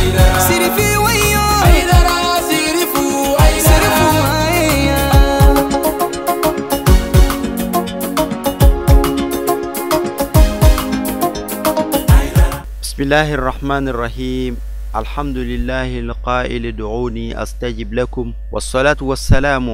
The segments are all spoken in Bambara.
Sirifi wayo Haidara Sirifu Sirifu aya. بسم الله الرحمن الرحيم. الحمد لله القائل ادعوني أستجب لكم، والصلاة والسلام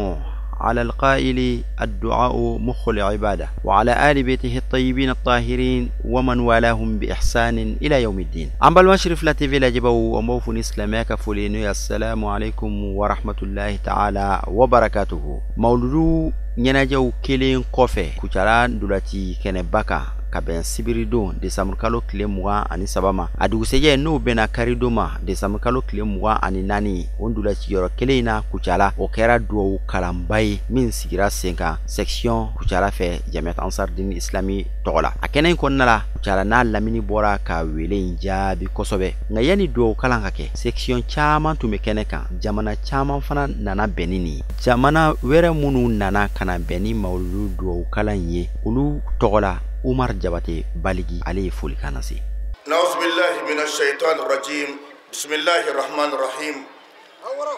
على القائل الدعاء مخ العبادة، وعلى آل بيته الطيبين الطاهرين ومن والاهم بإحسان إلى يوم الدين. عم بالمشرف لا تيفي لاجبو وموفون إسلامك فولينو. السلام عليكم ورحمة الله تعالى وبركاته. مولدو ɲɛnajɛw kelen kɔfɛ Kucala ndolati kɛnɛba kan ka bɛn sibiridon desanburu kalo tile 23 ma, a dugusɛjɛ n'o bɛnna karidon ma desanburu kalo tile 24, o ndolati yɔrɔ kelen in na Kucala, o kɛra duwawu kalanba ye min sigira sen kan section Kucala fɛ Jamiat Ansar Dini Islami tɔgɔ la. A kɛnɛ in kɔnɔna la, Kucala n'a lamini bɔra ka wele in jaabi kosɛbɛ. Nka yanni duwawu kalan ka kɛ, section caman tun bɛ kɛnɛ kan, jamana caman fana nana bɛn ni nin ye. Jamana wɛrɛ minnu nana ka na bɛn ni mawuludu duwawu kalan ye, olu tɔgɔ la Umar Jabate Baligi, ale ye folikan lase. نعوذ بالله من الشيطان الرجيم. بسم الله الرحمن الرحيم،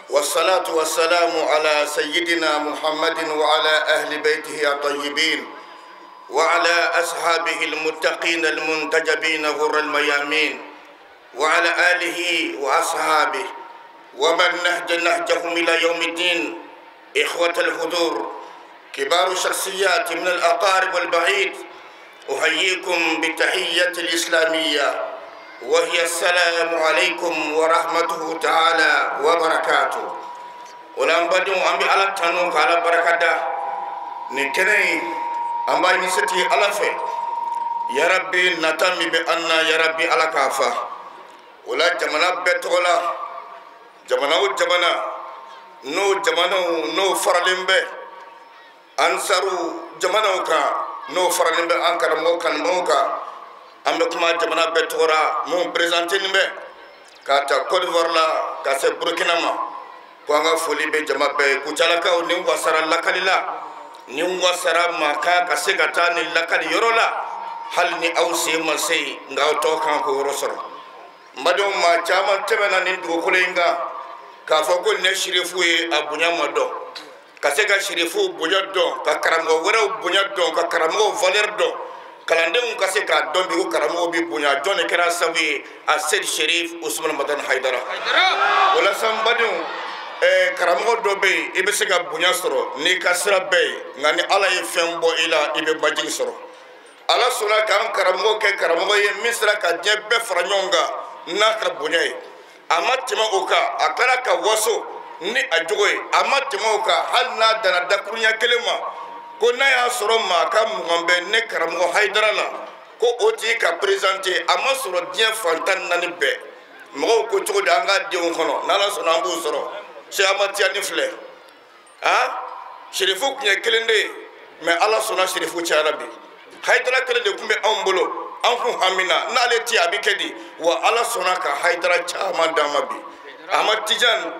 والصلاة والسلام على سيدنا محمد وعلى أهل بيته الطيبين وعلى أصحابه المتقين المنتجبين غر الميامين وعلى آله وأصحابه ومن نهج نهجهم إلى يوم الدين. إخوة الحضور، كبار الشخصيات من الأقارب والبعيد، أحييكم بالتحية الإسلامية وهي السلام عليكم ورحمته تعالى وبركاته. ولم بدو أمي على التنوك على بركة نكني أمباي نستي على في يا ربي نتامي بأن يا ربي على كافة ولا جمنا بتولا جمنا وجمنا نو جمنا نو فرلين به أنصارو جمنا وكا n'o faralen bɛ an karamɔgɔ kanubagaw kan. An bɛ kuma jamana bɛɛ tɔgɔ la mun présenté nin bɛ k'a ta Côte d'Ivoire la ka se Burkina ma, ko an ka foli bɛ jama bɛɛ ye. Kucalakaw, nin wasara lakali la, nin wasara maa kan ka se ka taa nin lakali yɔrɔ la, hali ni aw sen ma se yen, nka aw tɔgɔ kan k'o yɔrɔ sɔrɔ. N badenw, maa caman tɛmɛna nin dugukolo in kan k'a fɔ ko nin ye sirifu ye, a bonya ma dɔn. Ka se ka sirifuw bonya dɔn, ka karamɔgɔ wɛrɛw bonya dɔn, ka karamɔgɔw valeur dɔn, kalandenw ka se k'a dɔn bi ko karamɔgɔw bi bonya. Jɔn de kɛra sababu ye? A Seyid Sherif Usumani Madani Hayidara. O la sa, n badenw, karamɔgɔ dɔ bɛ yen, i bɛ se ka bonya sɔrɔ n'i ka sira bɛɛ ye, nka ni Ala ye fɛn bɔ i la, i bɛ majigi sɔrɔ. Ala sɔnna k'an karamɔgɔ kɛ karamɔgɔ ye min sera ka diɲɛ bɛɛ fara ɲɔgɔn kan n'a ka bonya ye. A ma tɛmɛ o kan, a kɛra ka waso ni a jogo ye. A ma tɛmɛ o kan, hali n'a danna dakuruɲɛ kelen ma, ko n'a y'a sɔrɔ maa ka 20 bɛ ne karamɔgɔ Hayidara la, ko o tigi ka présenter, a ma sɔrɔ diɲɛ fan 14 bɛɛ. Mɔgɔw ko cogo di an ka denw kɔnɔ? N'Ala sɔnna an b'o sɔrɔ. Cheikh Ahmad Tijani filɛ, han, Sirifu tun ye kelen de ye, mais Ala sɔnna Sirifu cayara bi. Hayidara kelen de tun bɛ anw bolo, an kun hamina n'ale tɛ yen a bɛ kɛ di? Wa Ala sɔnna ka Hayidara caman d'an ma bi. Ahmad Tijani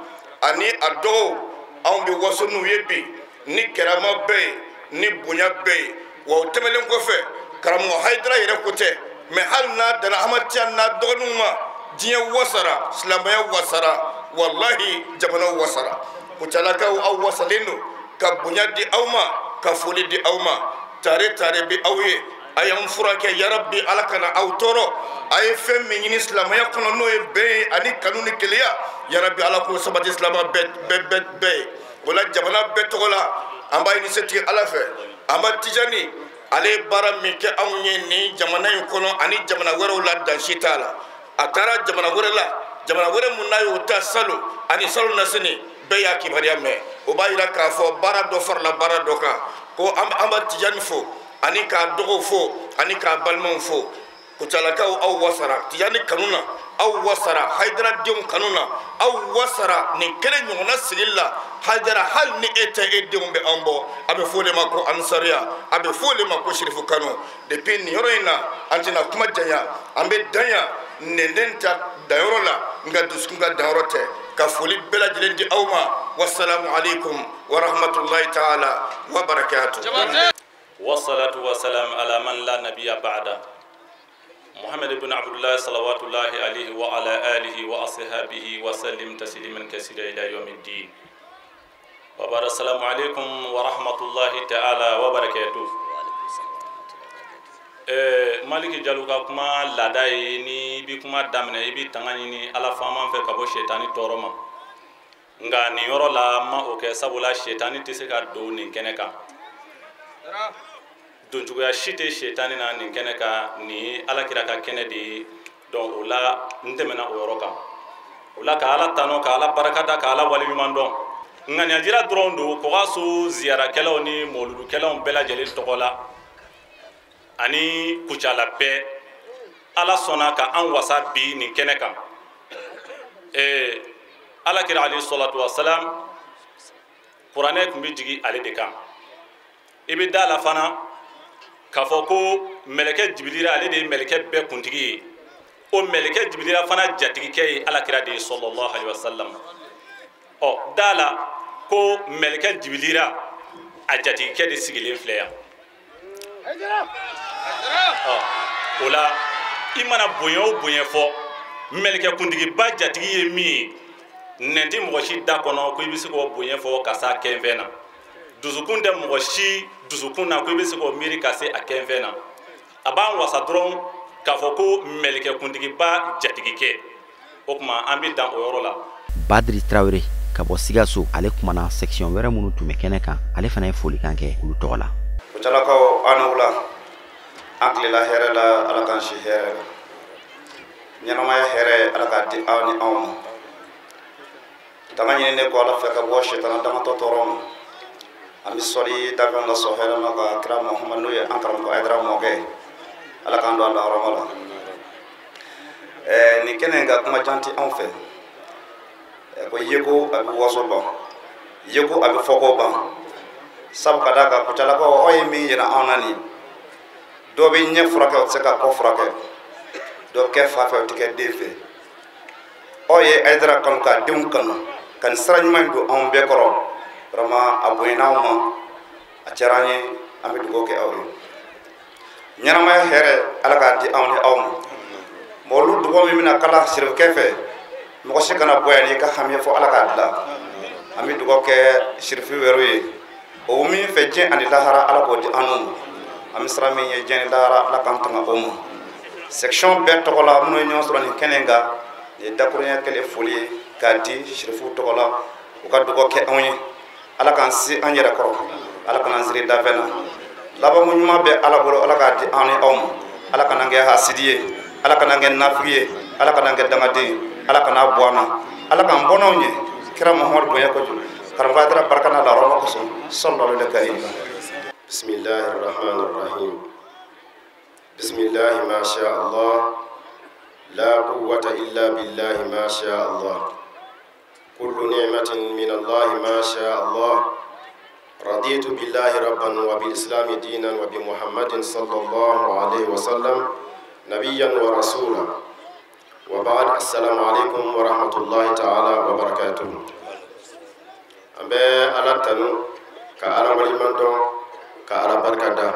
ani a dɔgɔw, anw bɛ waso n'u ye bi ni kɛrama bɛɛ ye, ni bonya bɛɛ ye. Wa o tɛmɛnen kɔfɛ, karamɔgɔ Hayidara yɛrɛ ko tɛ, mais hali n'a danna Ahmad Tijani n'a dɔgɔninw ma, diɲɛ wasara, silamɛya wasara, walahi jamanaw wasara. Kucalakaw, aw wasalen don ka bonya di aw ma, ka foli di aw ma. Tare tare bi aw ye, a y'an furakɛ, yarabi Ala kana aw tɔɔrɔ. A ye fɛn min ɲini silamɛya kɔnɔ, n'o ye bɛn ye ani kanu ni keleya, yarabi Ala k'o sabati silamɛ bɛɛ bɛɛ bɛɛ bɛɛ ye. O la jamana bɛɛ tɔgɔ la, an b'a ɲini setigi Ala fɛ. Ahmad Tijani, ale ye baara min kɛ anw ye nin jamana in kɔnɔ ani jamana wɛrɛw la, dan si t'a la. A taara jamana wɛrɛ la, jamana wɛrɛ mun n'a y'o ta salo ani salo nasini, bɛɛ y'a kibaruya mɛn. O b'a yira k'a fɔ baara dɔ farala baara dɔ kan. Ko an b'a Tijani fo ani k'a dɔgɔw fo ani k'a balimaw fo. Kucalakaw, aw wasara Tijani kanu na, aw wasara Hayidara denw kanu na, aw wasara nin kelen ɲɔgɔnna sigili la. Hayidara, hali ni e tɛ, e denw bɛ an bɔ. A bɛ fɔ o de ma ko ansariya, a bɛ fɔ o de ma ko sirifu kanu. Depuis nin yɔrɔ in na, an tɛna kuma janya, an bɛ dan yan. Nɛnden ta danyɔrɔ la, nka dusukun ka danyɔrɔ tɛ. Ka foli bɛɛ lajɛlen di aw ma. Wasalamu aleykum wa rahmatulahi taala wa barakatuh. والصلاة والسلام على من لا نبي بعده. محمد بن عبد الله صلوات الله عليه وعلى آله وأصحابه وسلم تسليما كثيرا إلى يوم الدين. وبارك. السلام عليكم ورحمة الله تعالى وبركاته. Maliki Jalo ka kuma laada ye, ni bi kuma daminɛ, i bi tanga ɲini Ala faama fɛ ka bɔ shetani tɔɔrɔ ma. Nka nin yɔrɔ la, ma o kɛ, sabula shetani tɛ se ka don nin kɛnɛ kan. Doncogoya si tɛ shetani na nin kɛnɛ kan. Nin ye Alakira ka kɛnɛ de ye. Donc o la, n tɛmɛna o yɔrɔ kan. O la, ka Ala tanu, ka Ala barikada, ka Ala waleɲuman dɔn. Ŋaniyajira dɔrɔn don Kɔkaso ziyarakɛlaw ni mɔludukɛlaw bɛɛ lajɛlen tɔgɔ la ani Kucala bɛɛ. Ala sɔnna ka an wasa bi nin kɛnɛ kan. Alakira alayhi salatu wasalam, kuranɛ tun bɛ jigin ale de kan. I bɛ da la fana k'a fɔ ko mɛlɛkɛ Jibilira, ale de ye mɛlɛkɛ bɛɛ kuntigi ye. O mɛlɛkɛ Jibilira fana jatigikɛ ye Alakira de ye, sallallahu alayhi wa sallam. Ɔ, da la ko mɛlɛkɛ Jibilira a jatigikɛ de sigilen filɛ yan. Ɔ, o la, i mana bonya o bonya fɔ, mɛlɛkɛ kuntigiba jatigi ye min ye, nɛn tɛ mɔgɔ si da kɔnɔ ko i bɛ se k'o bonya fɔ ka s'a kɛnfɛn na. Dusukun tɛ mɔgɔ si dusukun na ko i bɛ se k'o miiri ka se a kɛnfɛn na. A b'an wasa dɔrɔn k'a fɔ ko mɛlɛkɛ kuntigiba jatigikɛ. O tuma, an bɛ dan o yɔrɔ la. Badiri Tarawele ka bɔ Sikaso, ale kumana section wɛrɛ minnu tun bɛ kɛnɛ kan, ale fana ye folikan kɛ olu tɔgɔ la. Kucalakaw, aw ni wula. An tilela hɛrɛ la, Ala k'an si hɛrɛ la. Ɲɛnamaya hɛrɛ, Ala k'a di aw ni anw ma. Tanga ɲininen kɔ Ala fɛ ka bɔ sitana dangatɔ tɔɔrɔ ma, an bɛ sɔli dafɛnw la sɔn hɛrɛ ma ka kira Muhamadu, n'o ye an karamɔgɔ Ayidara mɔkɛ ye. Ala k'an don a lahɔrɔma la. Nin kɛnɛ in ka kuma jan tɛ anw fɛ. Ko yeko a bɛ waso ban, yeko a bɛ fɔko ban, sabu ka d'a kan, Kucalakaw, aw ye min yira anw na nin, dɔ bɛ ɲɛ furakɛ, o tɛ se ka kɔ furakɛ. Dɔ bɛ kɛ fa fɛ, o tɛ kɛ den fɛ. Aw ye Ayidara kanu k'a denw kanu ka nin sira ɲuman in don anw bɛɛ kɔrɔ. Vraiment, a bonyana anw ma, a diyara an ye. An bɛ dugawu kɛ aw ye. Ɲɛnamaya hɛrɛ, Ala k'a di anw ni aw ma. Mɔgɔlu dugawu min bɛna kala sirifukɛ fɛ, mɔgɔ si kana bɔ yan n'i ka hami fɔ. Ala k'a dilan. An bɛ dugawu kɛ sirifu wɛrɛw ye, o bɛ min fɛ diɲɛ ani lahara, Ala k'o di an n'u ma. An bɛ sira min ye diɲɛ ni lahara, Ala k'an tanga o ma. Section bɛɛ tɔgɔ la, minnu ye ɲɔgɔn sɔrɔ nin kɛnɛ in kan, nin ye dakuruɲɛ kelen foli ye k'a di sirifuw tɔgɔ la. U ka dugawu kɛ anw ye, Ala k'an se an yɛrɛ kɔrɔ, Ala kana siri dafɛn na. Labanko ɲuman bɛ Ala bolo, Ala k'a di an ni aw ma. Ala kana kɛ hasidi ye, Ala kana kɛ nafigi ye, Ala kana kɛ dangaden ye, Ala kana bɔ an na, Ala k'an bɔ n'anw ye kira Muhamadu bonya kojugu, karamɔgɔ Ayidara barika n'a lahɔrɔma kosɔn, sallallahu alaihi wa. بسم الله الرحمن الرحيم. بسم الله ما شاء الله، لا قوة إلا بالله، ما شاء الله. كل نعمة من الله، ما شاء الله. رضيت بالله ربا وبالإسلام دينا وبمحمد صلى الله عليه وسلم نبيا ورسولا، وبعد. السلام عليكم ورحمة الله تعالى وبركاته. An bɛ Ala tanu, ka Ala waleɲuman dɔn, ka Ala barika da,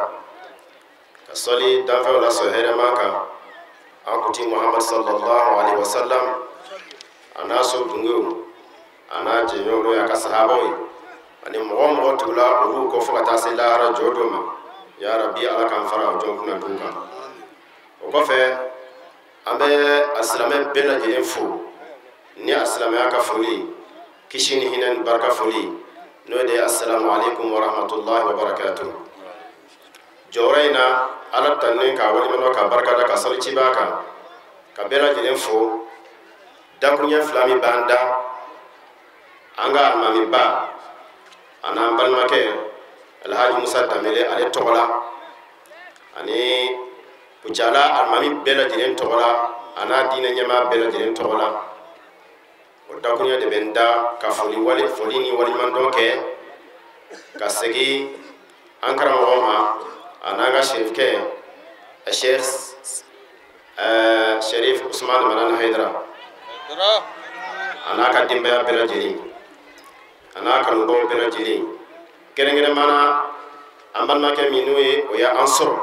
ka sɔli danfɛnw la sɔn hɛrɛma kan an kuntigi Muhamadu sallallahu alaihi wasallam, a n'a so dungew, a n'a jɛɲɔgɔnw, n'o y'a ka sahabaw ye, ani mɔgɔ o mɔgɔ tugula olu kɔ fo ka taa se lahara jɔ don ma. Ya rabi, Ala k'an fara o jɔn kunna dun kan. O kɔfɛ, an bɛ a silamɛ bɛɛ lajɛlen fo ni a silamɛya ka foli, kisi ni hinɛ ni barika foli, n'o de ye assalamu alaikum wa rahmatullahi wa barakatuh. Jɔyɔrɔ in na, Ala tanunen k'a waleɲuman, ka barika da, ka sali cibaa kan, ka bɛɛ lajɛlen fo. Dakuruɲɛ fila min b'an da, an ka alimamiba a n'an balimakɛ Alhaji Musa Danbele, ale tɔgɔ la, ani Kucala alimami bɛɛ lajɛlen tɔgɔ la, a n'a diinɛ ɲɛmaa bɛɛ lajɛlen tɔgɔ la, o dakuruɲɛ de bɛ n da ka foli wale foli ni waleɲumandɔn kɛ ka segin an karamɔgɔ ma, a n'an ka serifukɛ Sheikh Sherif Usman Madani Hayidara, a n'a ka denbaya bɛɛ lajɛlen, a n'a kanubaw bɛɛ lajɛlen, kɛrɛnkɛrɛnma na an balimakɛ min n'o ye o ye an sɔrɔ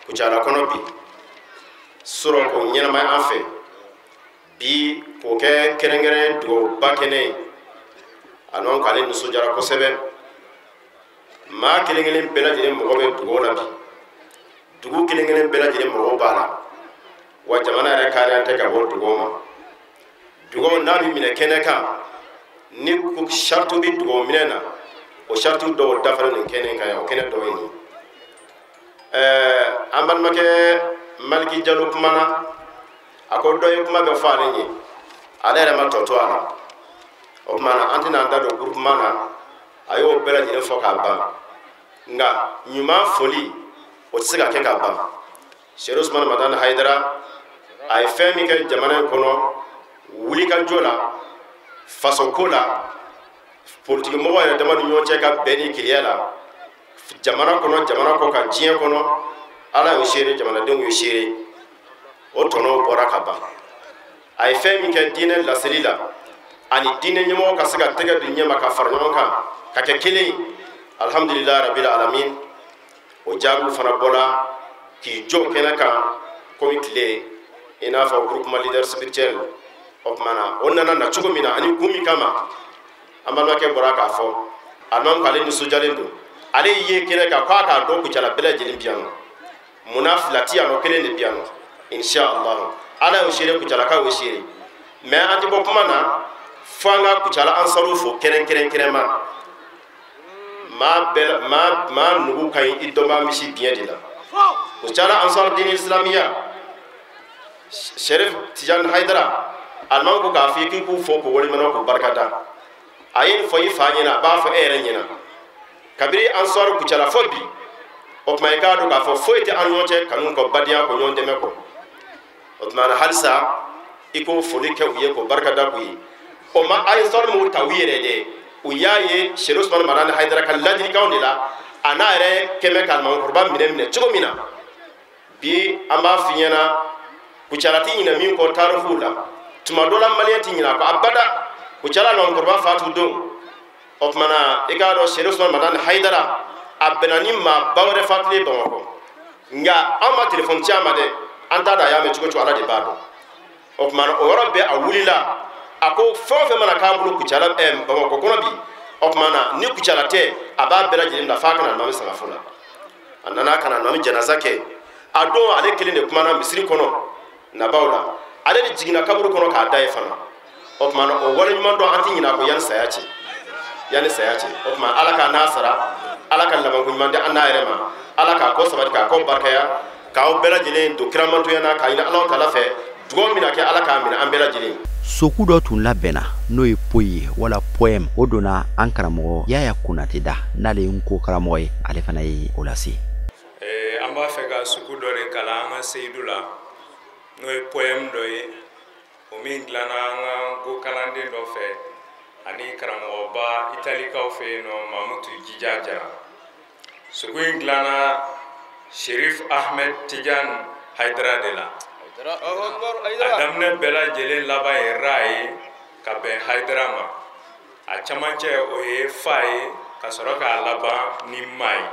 Kucala kɔnɔ bi. sɔrɔ k'o ɲɛnamaya an fɛ bi k'o kɛ kɛrɛnkɛrɛn dugawuba kɛnɛ ye. Alimami k'ale nisɔndiyara kosɛbɛ. Maa kelen kelen bɛɛ lajɛlen mɔgɔ bɛ dugawu la bi, dugu kelen kelen bɛɛ lajɛlen mɔgɔw b'a la, wa jamana yɛrɛ kariya tɛ ka bɔ dugawu ma. Dugawu n'a bɛ minɛ kɛnɛ kan, ni saritiw bɛ dugawu minɛ na, o saritiw dɔw dafalen don kɛnɛ kan yan, o kɛnɛ dɔ ye nin ye. An balimakɛ Maliki Jalo kumana, a ko dɔ ye kuma bɛ fɔ ale ɲɛ, ale yɛrɛ ma tɔ to a la. O tuma na an tɛna an da don groupement na, a y'o bɛɛ lajɛlen fɔ k'a ban. Nka ɲuman foli o tɛ se ka kɛ k'a ban. Serifu Usumani Madani Hayidara a ye fɛn min kɛ jamana in kɔnɔ wulikajɔ la, fasoko la, politikimɔgɔw yɛrɛ dama ni ɲɔgɔn cɛ ka bɛn ni kelenya la, jamana kɔnɔ, jamana kɔ kan, diɲɛ kɔnɔ, Ala y'o seere, jamanadenw y'o seere, o tɔnɔw bɔra ka ban. A ye fɛn min kɛ diinɛ laseli la ani diinɛ ɲɛmɔgɔ ka se ka tɛgɛ don ɲɛma ka fara ɲɔgɔn kan ka kɛ kelen ye, alhamdulilayi rabil alamin, o jaabiw fana bɔra k'i jɔ kɛnɛ kan komi tile, i n'a fɔ groupement leader spirituel. O tuma na o nana na cogo min na ani kun min kama, an balimakɛ bɔra k'a fɔ, alimami k'ale nisɔndiyalen don, ale ye kɛnɛ kan k'a k'a dɔn Kucala bɛɛ lajɛlen bi yan nɔ. Munna fila ti yan nɔ, kelen de bi yan nɔ, inshallah. Ala y'o seere, Kucalakaw y'o seere. Mais an tɛ bɔ kuma na fo an ka Kucala ansaruw fo kɛrɛnkɛrɛnkɛrɛnma. Maa bɛɛ maa nugu ka ɲi i dɔnbaa misi biɲɛ de la. Kucala ansaru diini islamiya, Serif Tijani Hayidara, alimami ko k'a fɔ i k'i k'u fo k'u waleɲuman k'u barika da. A ye nin fɔ i fa ɲɛna, a b'a fɔ e yɛrɛ ɲɛna. Kabini ansaru Kucala fo bi, o tuma i k'a dɔn k'a fɔ foyi tɛ an ɲɔgɔn cɛ kanu kɔ, badenya kɔ, ɲɔgɔn dɛmɛ kɔ. O tuma na halisa i k'o foli kɛ u ye k'o barika da k'u ye. O ma ansaru m'u ta u yɛrɛ dɛ, u y'a ye Serifu Usumani Madani Hayidara ka ladilikanw de la, a n'a yɛrɛ kɛmɛ ka alimamikɔrɔba minɛ cogo min na. Bi an b'a f'i ɲɛna, Kucala ti ɲinɛ min kɔ tarifuw la, tuma dɔ la maliyɛn ti ɲinɛ a kɔ abada. Kucala alimamikɔrɔba fatu don, o tuma na i k'a dɔn Serifu Usumani Madani Hayidara a bɛnna ni maaba wɛrɛ fatulen Bamakɔ. Nka an ma telefɔni ci a ma dɛ, an t'a dɔn a y'a mɛn cogo cogo, Ala de b'a dɔn. O tuma na o yɔrɔ bɛɛ a wulila, a ko fɛn o fɛn mana k'a bolo Kucala Bamakɔ kɔnɔ bi, o tuma na ni Kucala tɛ, a b'a bɛɛ lajɛlen bila f'a ka na alimami sagafo la. A nana ka na alimami janaza kɛ. A don ale kelen de kumana misiri kɔnɔ nabaw la, ale de jiginna kaburu kɔnɔ k'a da ye fana. O tuma na o waleɲuman dɔn an tɛ ɲinɛ a kɔ yanni saya cɛ, yanni saya cɛ. O tuma Ala k'a n'a sara, Ala ka labanko ɲuman di an n'a yɛrɛ ma, Ala k'a kɔ sabati, k'a kɔ barikaya, k'aw bɛɛ lajɛlen don kiramantoya na, k'a ɲini Alahu taala fɛ dugawu min na kɛ, Ala k'a minɛ an bɛɛ lajɛlen. Soku dɔ tun labɛnna n'o ye poyi ye wala poème, o donna an karamɔgɔ Yaya Konate da, n'ale ye n ko karamɔgɔ ye, ale fana ye o lase. An b'a fɛ ka suku dɔ de kalan an ka seyidu la, n'o ye poème dɔ ye, o min dilanna an ka go kalanden dɔ fɛ ani karamɔgɔba italikaw fɛ yen nɔ, Mamutu Jija Jara. Suku in dilanna Serif Ahmed Tijan Hayidara de la. A daminɛ bɛɛ lajɛlen laban ye ra ye ka bɛn Hayidara ma. A camancɛ o ye fa ye ka sɔrɔ k'a laban ni ma ye.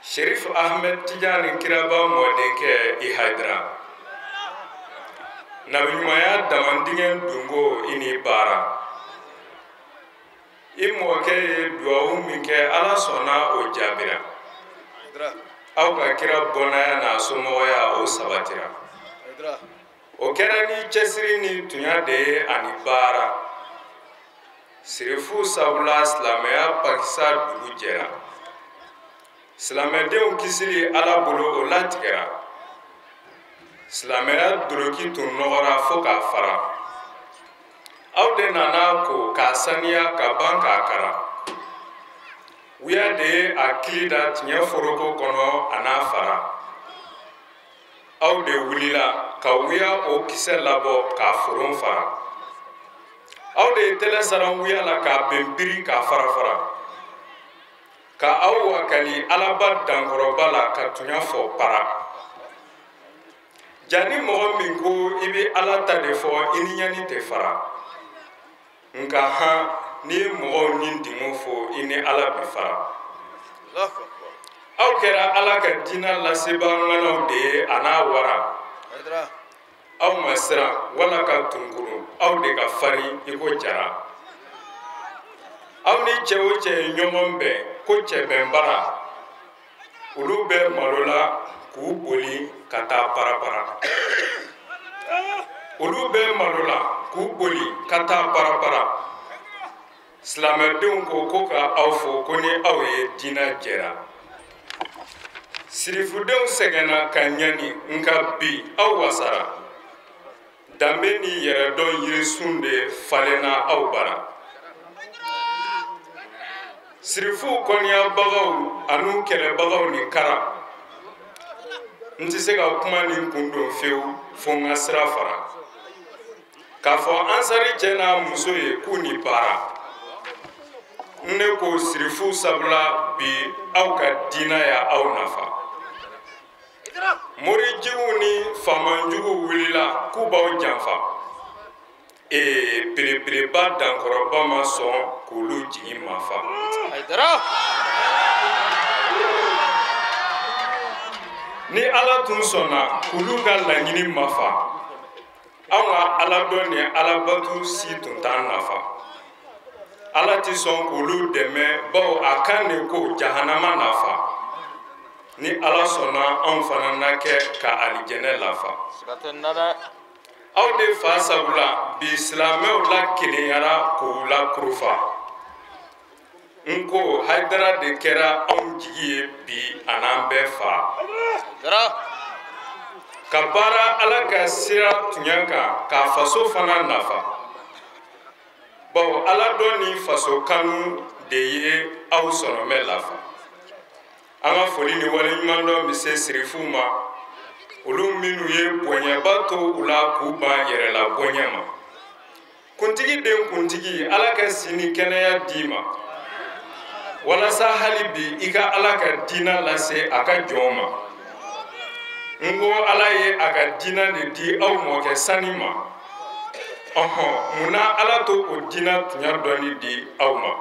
Serif Ahmed Tijani kiraba mɔdenkɛ i Hayidara, nabiɲumanya damandingɛ dungo i ni baara. I mɔkɛ ye duwawu min kɛ, Ala sɔnna o jaabira. Aw ka kira bɔnnaya n'a somɔgɔya o sabatira. O kɛra ni cɛsiri ni tunya de ye ani baara. Sirifu sabula silamɛya pakisa dugu jɛra. Silamɛdenw kisili Ala bolo o latigɛra. Silamɛya doroki tun nɔgɔra fo k'a fara. Aw de nana ko k'a saniya ka ban k'a kara. Wuya de ye a kili da tiɲɛ foroko kɔnɔ a n'a fara. Aw de wulila ka wuya o kisɛ labɔ k'a foron fara. Aw de ye tɛlɛ sara wuya la k'a bɛn biri k'a fara fara. Ka aw wakali Alaba dankɔrɔba la ka tunya fɔ para. Ja ni mɔgɔ min ko i bɛ Ala ta de fɔ, i ni ɲani tɛ fara. Nka han, n'i ye mɔgɔw ni dingɛ fɔ, i ni Ala bɛ fara. Aw kɛra Ala ka diinɛ lasebaa ŋanaw de ye a n'a wara. Aw ma siran wala ka tunkuru, aw de ka farin i ko jara. Aw ni cɛ o cɛ ye ɲɔgɔn bɛn ko cɛbɛnbara, olu bɛ malo la k'u boli ka taa parapara. Olu bɛ malo la k'u boli ka taa parapara. Silamɛdenw ko ka aw fo ko ni aw ye diinɛ jɛra. Sirifudenw sɛgɛnna ka ɲani, nka bi aw wasara. Danbe ni yɛrɛdɔn yirisun de falenna aw bara. Sirifuw kɔniyabagaw an'u kɛlɛbagaw ni kara. N tɛ se ka kuma nin kun don fewu fo n ka sira fara. K'a fɔ ansari cɛ n'a muso ye k'u ni baara. Ne ko sirifu sabula bi aw ka diinɛ ya aw nafa. Morijigiw ni faamajuguw wulila k'u b'aw janfa. Belebeleba dankɔrɔba ma sɔn k'olu jigi mafa. Ni Ala tun sɔnna k'olu ka laɲini mafa, anw ka Aladɔn ni Alabatu si tun t'an nafa. Ala ti sɔn k'olu dɛmɛ bawo a kan de ko jahanama nafa. Ni Ala sɔnna anw fana na kɛ ka alijɛnɛ lafa. Aw de fa sabula bi silamɛw la kelenyara k'u la kurufa. N ko Hayidara de kɛra anw jigi ye bi a n'an bɛɛ fa. Ka baara Ala ka sira tuɲa kan k'a faso fana nafa. Bawo Ala dɔn ni faso kanu de ye aw sɔnɔmɛ lafa. An ka foli ni waleɲumandɔn bɛ se sirifuw ma, olu minnu ye bonyaba to u la k'u ban yɛrɛla bonya ma. Kuntigi den kuntigi, Ala ka si ni kɛnɛya d'i ma walasa hali bi i ka Ala ka diinɛ lase a ka jɔnw ma. N ko Ala ye a ka diinɛ de di aw mɔkɛ sani ma. Ɔhɔn, munna Ala to o diinɛ tunya dɔɔni di aw ma?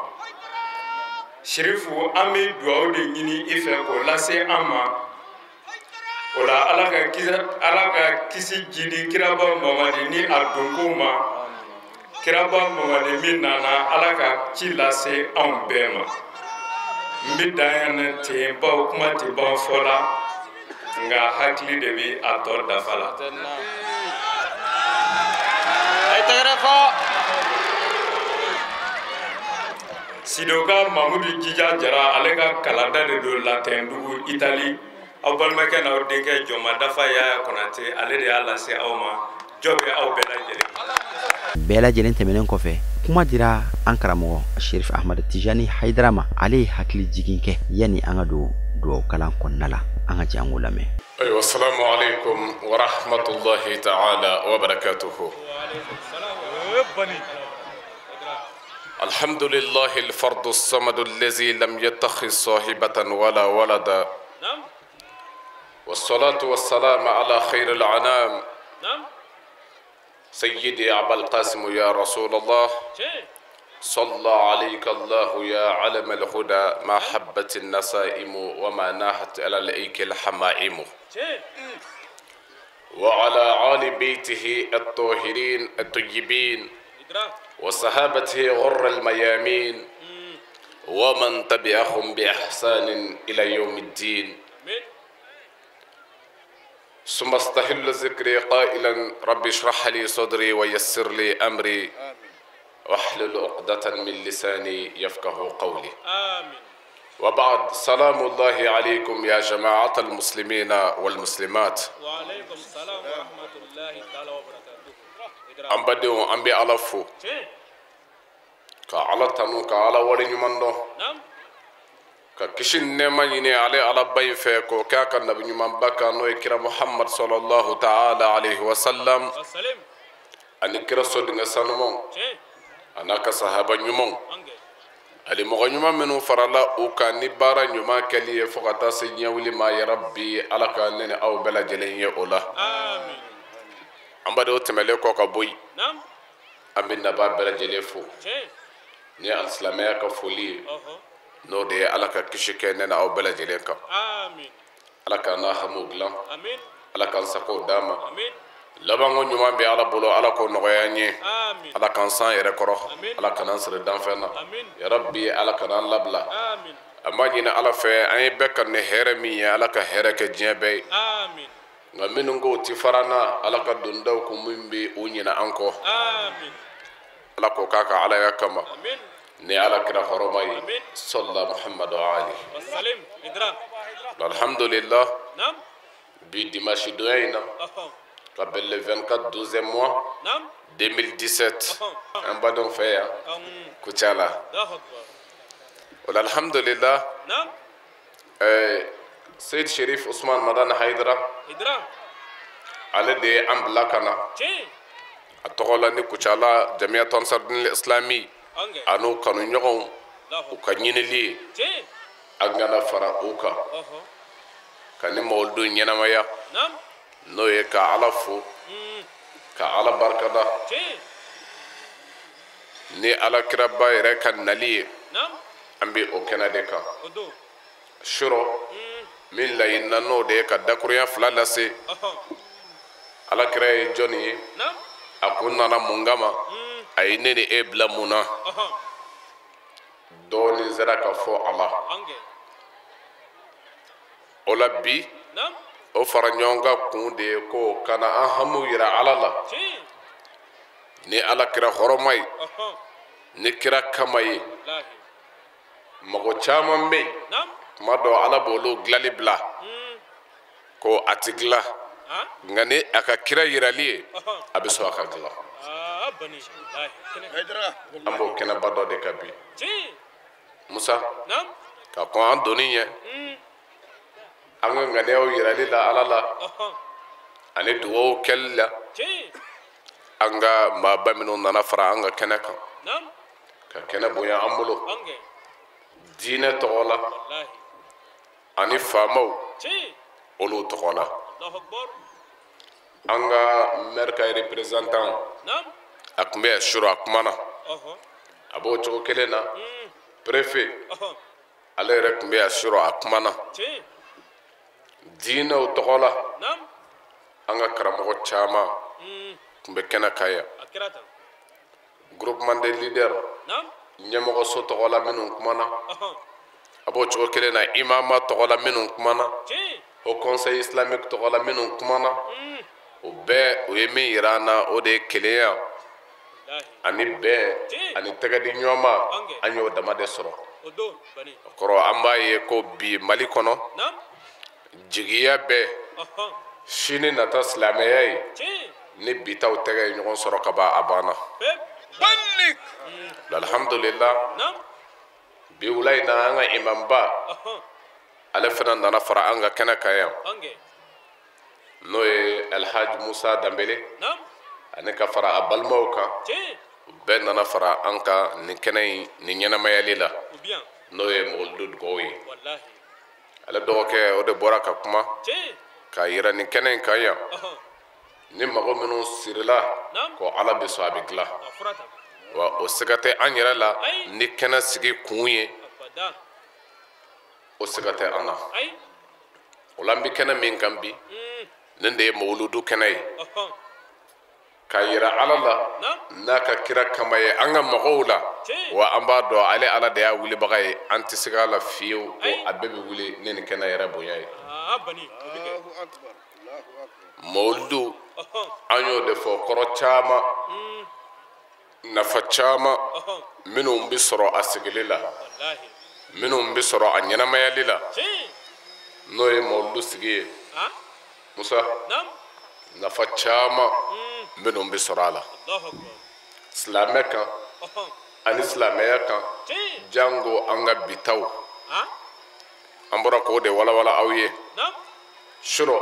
Sirifu, an bɛ dugawu de ɲini i fɛ k'o lase an ma. O la Ala ka kisi jidi kiraba Mamadi ni a donkow ma. Kiraba Mamadi min nana Ala ka ci lase anw bɛɛ ma. N bɛ dan yan ten bawo kuma tɛ ban fɔ la, nka hakili de bɛ a tɔ dafa la. Sidoka Mamudu Jija Jara ale ka kalanda de don Latɛndugu Itali. Aw balimakɛ n'aw denkɛ Jɔnma Dafa Yaya Konate ale de y'a lase aw ma. Jɔ bɛ aw bɛɛ lajɛlen. Bɛɛ lajɛlen tɛmɛnen kɔfɛ, kuma dira an karamɔgɔ Sherif Ahmad Tijani Hayidara ma. Ale ye hakili jigin kɛ yanni an ka don dugawu kalan kɔnɔna la. An ka jɛ an k'o lamɛn. Ayiwa, salamu aleykum wa rahmatulahi ta'ala wa barakatuhu. الحمد لله الفرد الصمد الذي لم يتخذ صاحبة ولا ولدا، والصلاة والسلام على خير العنام سيدي أبا القاسم يا رسول الله، صلى عليك الله يا علم الهدى ما حبت النسائم وما ناحت على الأيك الحمائم، وعلى آل بيته الطاهرين الطيبين وصحابته غر الميامين ومن تبعهم بإحسان إلى يوم الدين. ثم استحل ذكري قائلا ربي اشرح لي صدري ويسر لي أمري واحلل عقدة من لساني يفقه قولي. وبعد، سلام الله عليكم يا جماعة المسلمين والمسلمات. وعليكم السلام ورحمة الله تعالى وبركاته. An badenw, an bɛ Ala fo ka Ala tanu ka Ala waleɲuman dɔn ka kisi ni nɛɛma ɲini ale Ala ba in fɛ k'o kɛ a ka nabi ɲumanba kan n'o ye kira Muhammad sallallahu ta'ala alayhi wa sallam ani kira sodenkɛ sanumanw a n'a ka sahaba ɲumanw ani mɔgɔ ɲuman minnu farala u kan ni baara ɲuman kɛli ye fo ka taa se diɲɛ wuli ma. Ya Rabbi, Ala ka ne ni aw bɛɛ lajɛlen ye o la. An badenw, tɛmɛlen kɔ ka bɔ yen, an bɛ nabaa bɛɛ lajɛlen fo ni alisilamɛya ka foli ye. N'o de ye Ala ka kisi kɛ ne n'aw bɛɛ lajɛlen kan. Ala k'an n'a hamiw dilan. Ala k'an sagow d'an ma. Labanko ɲuman bɛ Ala bolo, Ala k'o nɔgɔya an ye. Ala k'an san yɛrɛ kɔrɔ. Ala kan'an siri danfɛn na. Ya Rabbi, Ala kan'an labila. An b'a ɲini Ala fɛ, an ye bɛɛ ka ni hɛrɛ min ye, Ala ka hɛrɛ kɛ diɲɛ bɛɛ ye. Nka minnu ko ti fara na, Ala ka dondaw kun min bɛ u ɲinɛ an kɔ. Ala k'o k'a ka Alaya kama. Ni Ala kira hɔrɔma ye. Salla Muhammadu Ali. Alhamdulillah. Bi dimanche donya in na, ka bɛn le 24 12e mois 2017, an badenw fɛ yan Kucala. O la alhamdulillah, Seyid Sherif Usman Madani Hayidara, ale de ye an bila ka na a tɔgɔ la ni Kucala Jamiyatu Ansar-Dine Islami a n'u kanuɲɔgɔnw u ka ɲinili ye, an kana fara u kan ka ni mawuludu ɲɛnamaya, n'o ye ka Ala fo, ka Ala barikada ni Ala kiraba yɛrɛ ka nali ye. An bɛ o kɛnɛ de kan surɔ min laɲinina, n'o de ye ka dakurunya fila lase. Ala kira ye jɔnni ye, a kun nana mun kama, a ye ne ni e bila mun na, dɔɔnin sera ka fɔ a la. O la bi o fara ɲɔgɔn kan kun de ye ko ka na an hamiw yira Ala la ni Ala kira hɔrɔma ye, ni kira kama ye. Mɔgɔ caman bɛ yen, kuma dɔ Ala b'olu dilali bila ko a ti dilan, nka ni a ka kira yirali ye, a bɛ sɔn a ka dilan. An b'o kɛnɛba dɔ de kan bi. Musa, ka kɔn an donni ɲɛ, an ka ŋaniyaw yirali la Ala la ani dugawu kɛli la, an ka maaba minnu nana fara an ka kɛnɛ kan ka kɛnɛ bonya an bolo diinɛ tɔgɔ la ani faamaw olu tɔgɔ la. An ka maire ka représentant a tun bɛ yan surɔ, a kumana, a b'o cogo kelen na. Préfet ale yɛrɛ tun bɛ yan surɔ, a kumana. Diinɛw tɔgɔ la, an ka karamɔgɔ caman tun bɛ kɛnɛ kan yan. Groupement des leaders ɲɛmɔgɔso tɔgɔ la minnu kumana, a b'o cogo kelen na. Imama tɔgɔ la minnu kumana, Haut Conseil islamique tɔgɔ la minnu kumana, o bɛɛ o ye min yira an na, o de ye kelenya ani bɛn ani tɛgɛdi ɲɔgɔnma, an y'o dama de sɔrɔ. O kɔrɔ an b'a ye ko bi Mali kɔnɔ jigiya bɛɛ sini nata silamɛya ye ni bitaw tɛgɛ ye ɲɔgɔn sɔrɔ ka ban, a banna. Alhamdulillah, bi wula in na an ka imamba ale fana nana fara an ka kɛnɛ kan yan, n'o ye Alhaji Musa Danbele, ani ka fara a balimaw kan, u bɛɛ nana fara an kan nin kɛnɛ in nin ɲɛnamayali la, n'o ye mawuludu dugawu ye. Ale dɔgɔkɛ o de bɔra ka kuma k'a yira nin kɛnɛ in kan yan, ni mago minnu sirila ko Ala bɛ sɔn a bɛ dilan, wa o siga tɛ an yɛrɛ la ni kɛnɛ sigi kun ye, o siga tɛ an na. O la an bɛ kɛnɛ min kan bi, nin de ye mawuludu kɛnɛ ye, k'a yira Ala la n'a ka kira kama ye an ka mɔgɔw la. Wa an b'a dɔn ale Ala de y'a wulibaga ye, an tɛ se k'a la fiyewu ko a bɛɛ bɛ wuli ni nin kɛnɛ yɛrɛ bonya ye. Mawuludu an y'o de fɔ, kɔrɔ caman, nafa caman minnu bɛ sɔrɔ a sigili la, minnu bɛ sɔrɔ a ɲɛnamayali la, n'o ye mawuludu sigi ye. Musa, nafa caman minnu bɛ sɔrɔ a la silamɛ kan ani silamɛya kan, jango an ka bitaw. An bɔra k'o de walawala aw ye surɔ.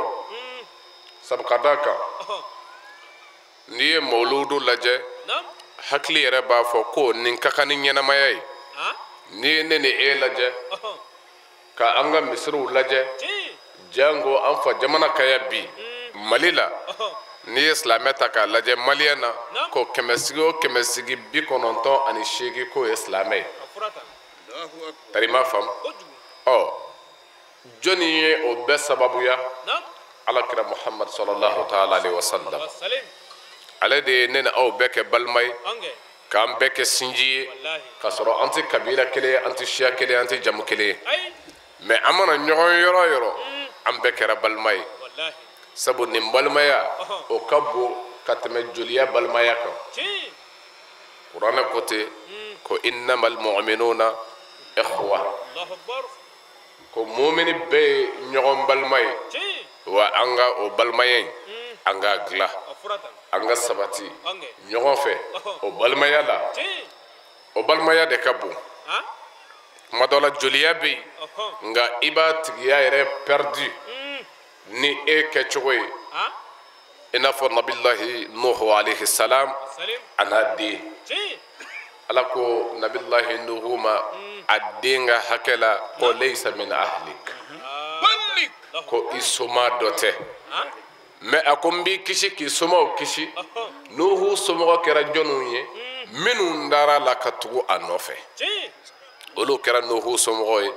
Sabu ka d'a kan, n'i ye mawuludu lajɛ, hakili yɛrɛ b'a fɔ ko nin ka kan ni ɲɛnamaya ye. N'i ye ne ni e lajɛ, ka an ka misiriw lajɛ, jango an fa jamana ka yan bi Mali la, n'i ye silamɛ ta k'a lajɛ maliyɛn na, ko kɛmɛsigi o kɛmɛsigi 98 k'o ye silamɛ ye. Tari ma faamu ɔ jɔnni ye o bɛɛ sababuya ala kira Muhammad sallallahu ta'ala alaihi wasallam ale de ye ne ni aw bɛɛ kɛ balima ye k'an bɛɛ kɛ sinji ye k'a sɔrɔ an tɛ kabila kelen ye an tɛ siya kelen ye an tɛ jamu kelen ye mɛ an mana ɲɔgɔn yɔrɔ o yɔrɔ an bɛɛ kɛra balima ye sabu nin balimaya o ka bon ka tɛmɛ joliya balimaya kan kuranɛ ko ten ko innamal mu'minuna ikhwa ko mumini bɛɛ ye ɲɔgɔn balima ye wa an ka o balimaya in an k'a dilan an ka sabati ɲɔgɔn fɛ o balimaya la o balimaya de ka bon kuma dɔ la joliya bɛ yen nka i b'a tigiya yɛrɛ perdu ni e kɛcogo ye i n'a fɔ nabilahi nuhu alayhi salam a n'a den ala ko nabilahi nuhu ma a den ka hakɛ la ko laysa min ahlik ko i soma dɔ tɛ mɛ a ko n b'i kisi k'i somaw kisi nuhu somɔgɔ kɛra jɔnniw ye minnu dara la ka tugu a nɔfɛ olu kɛra nuhu somɔgɔw ye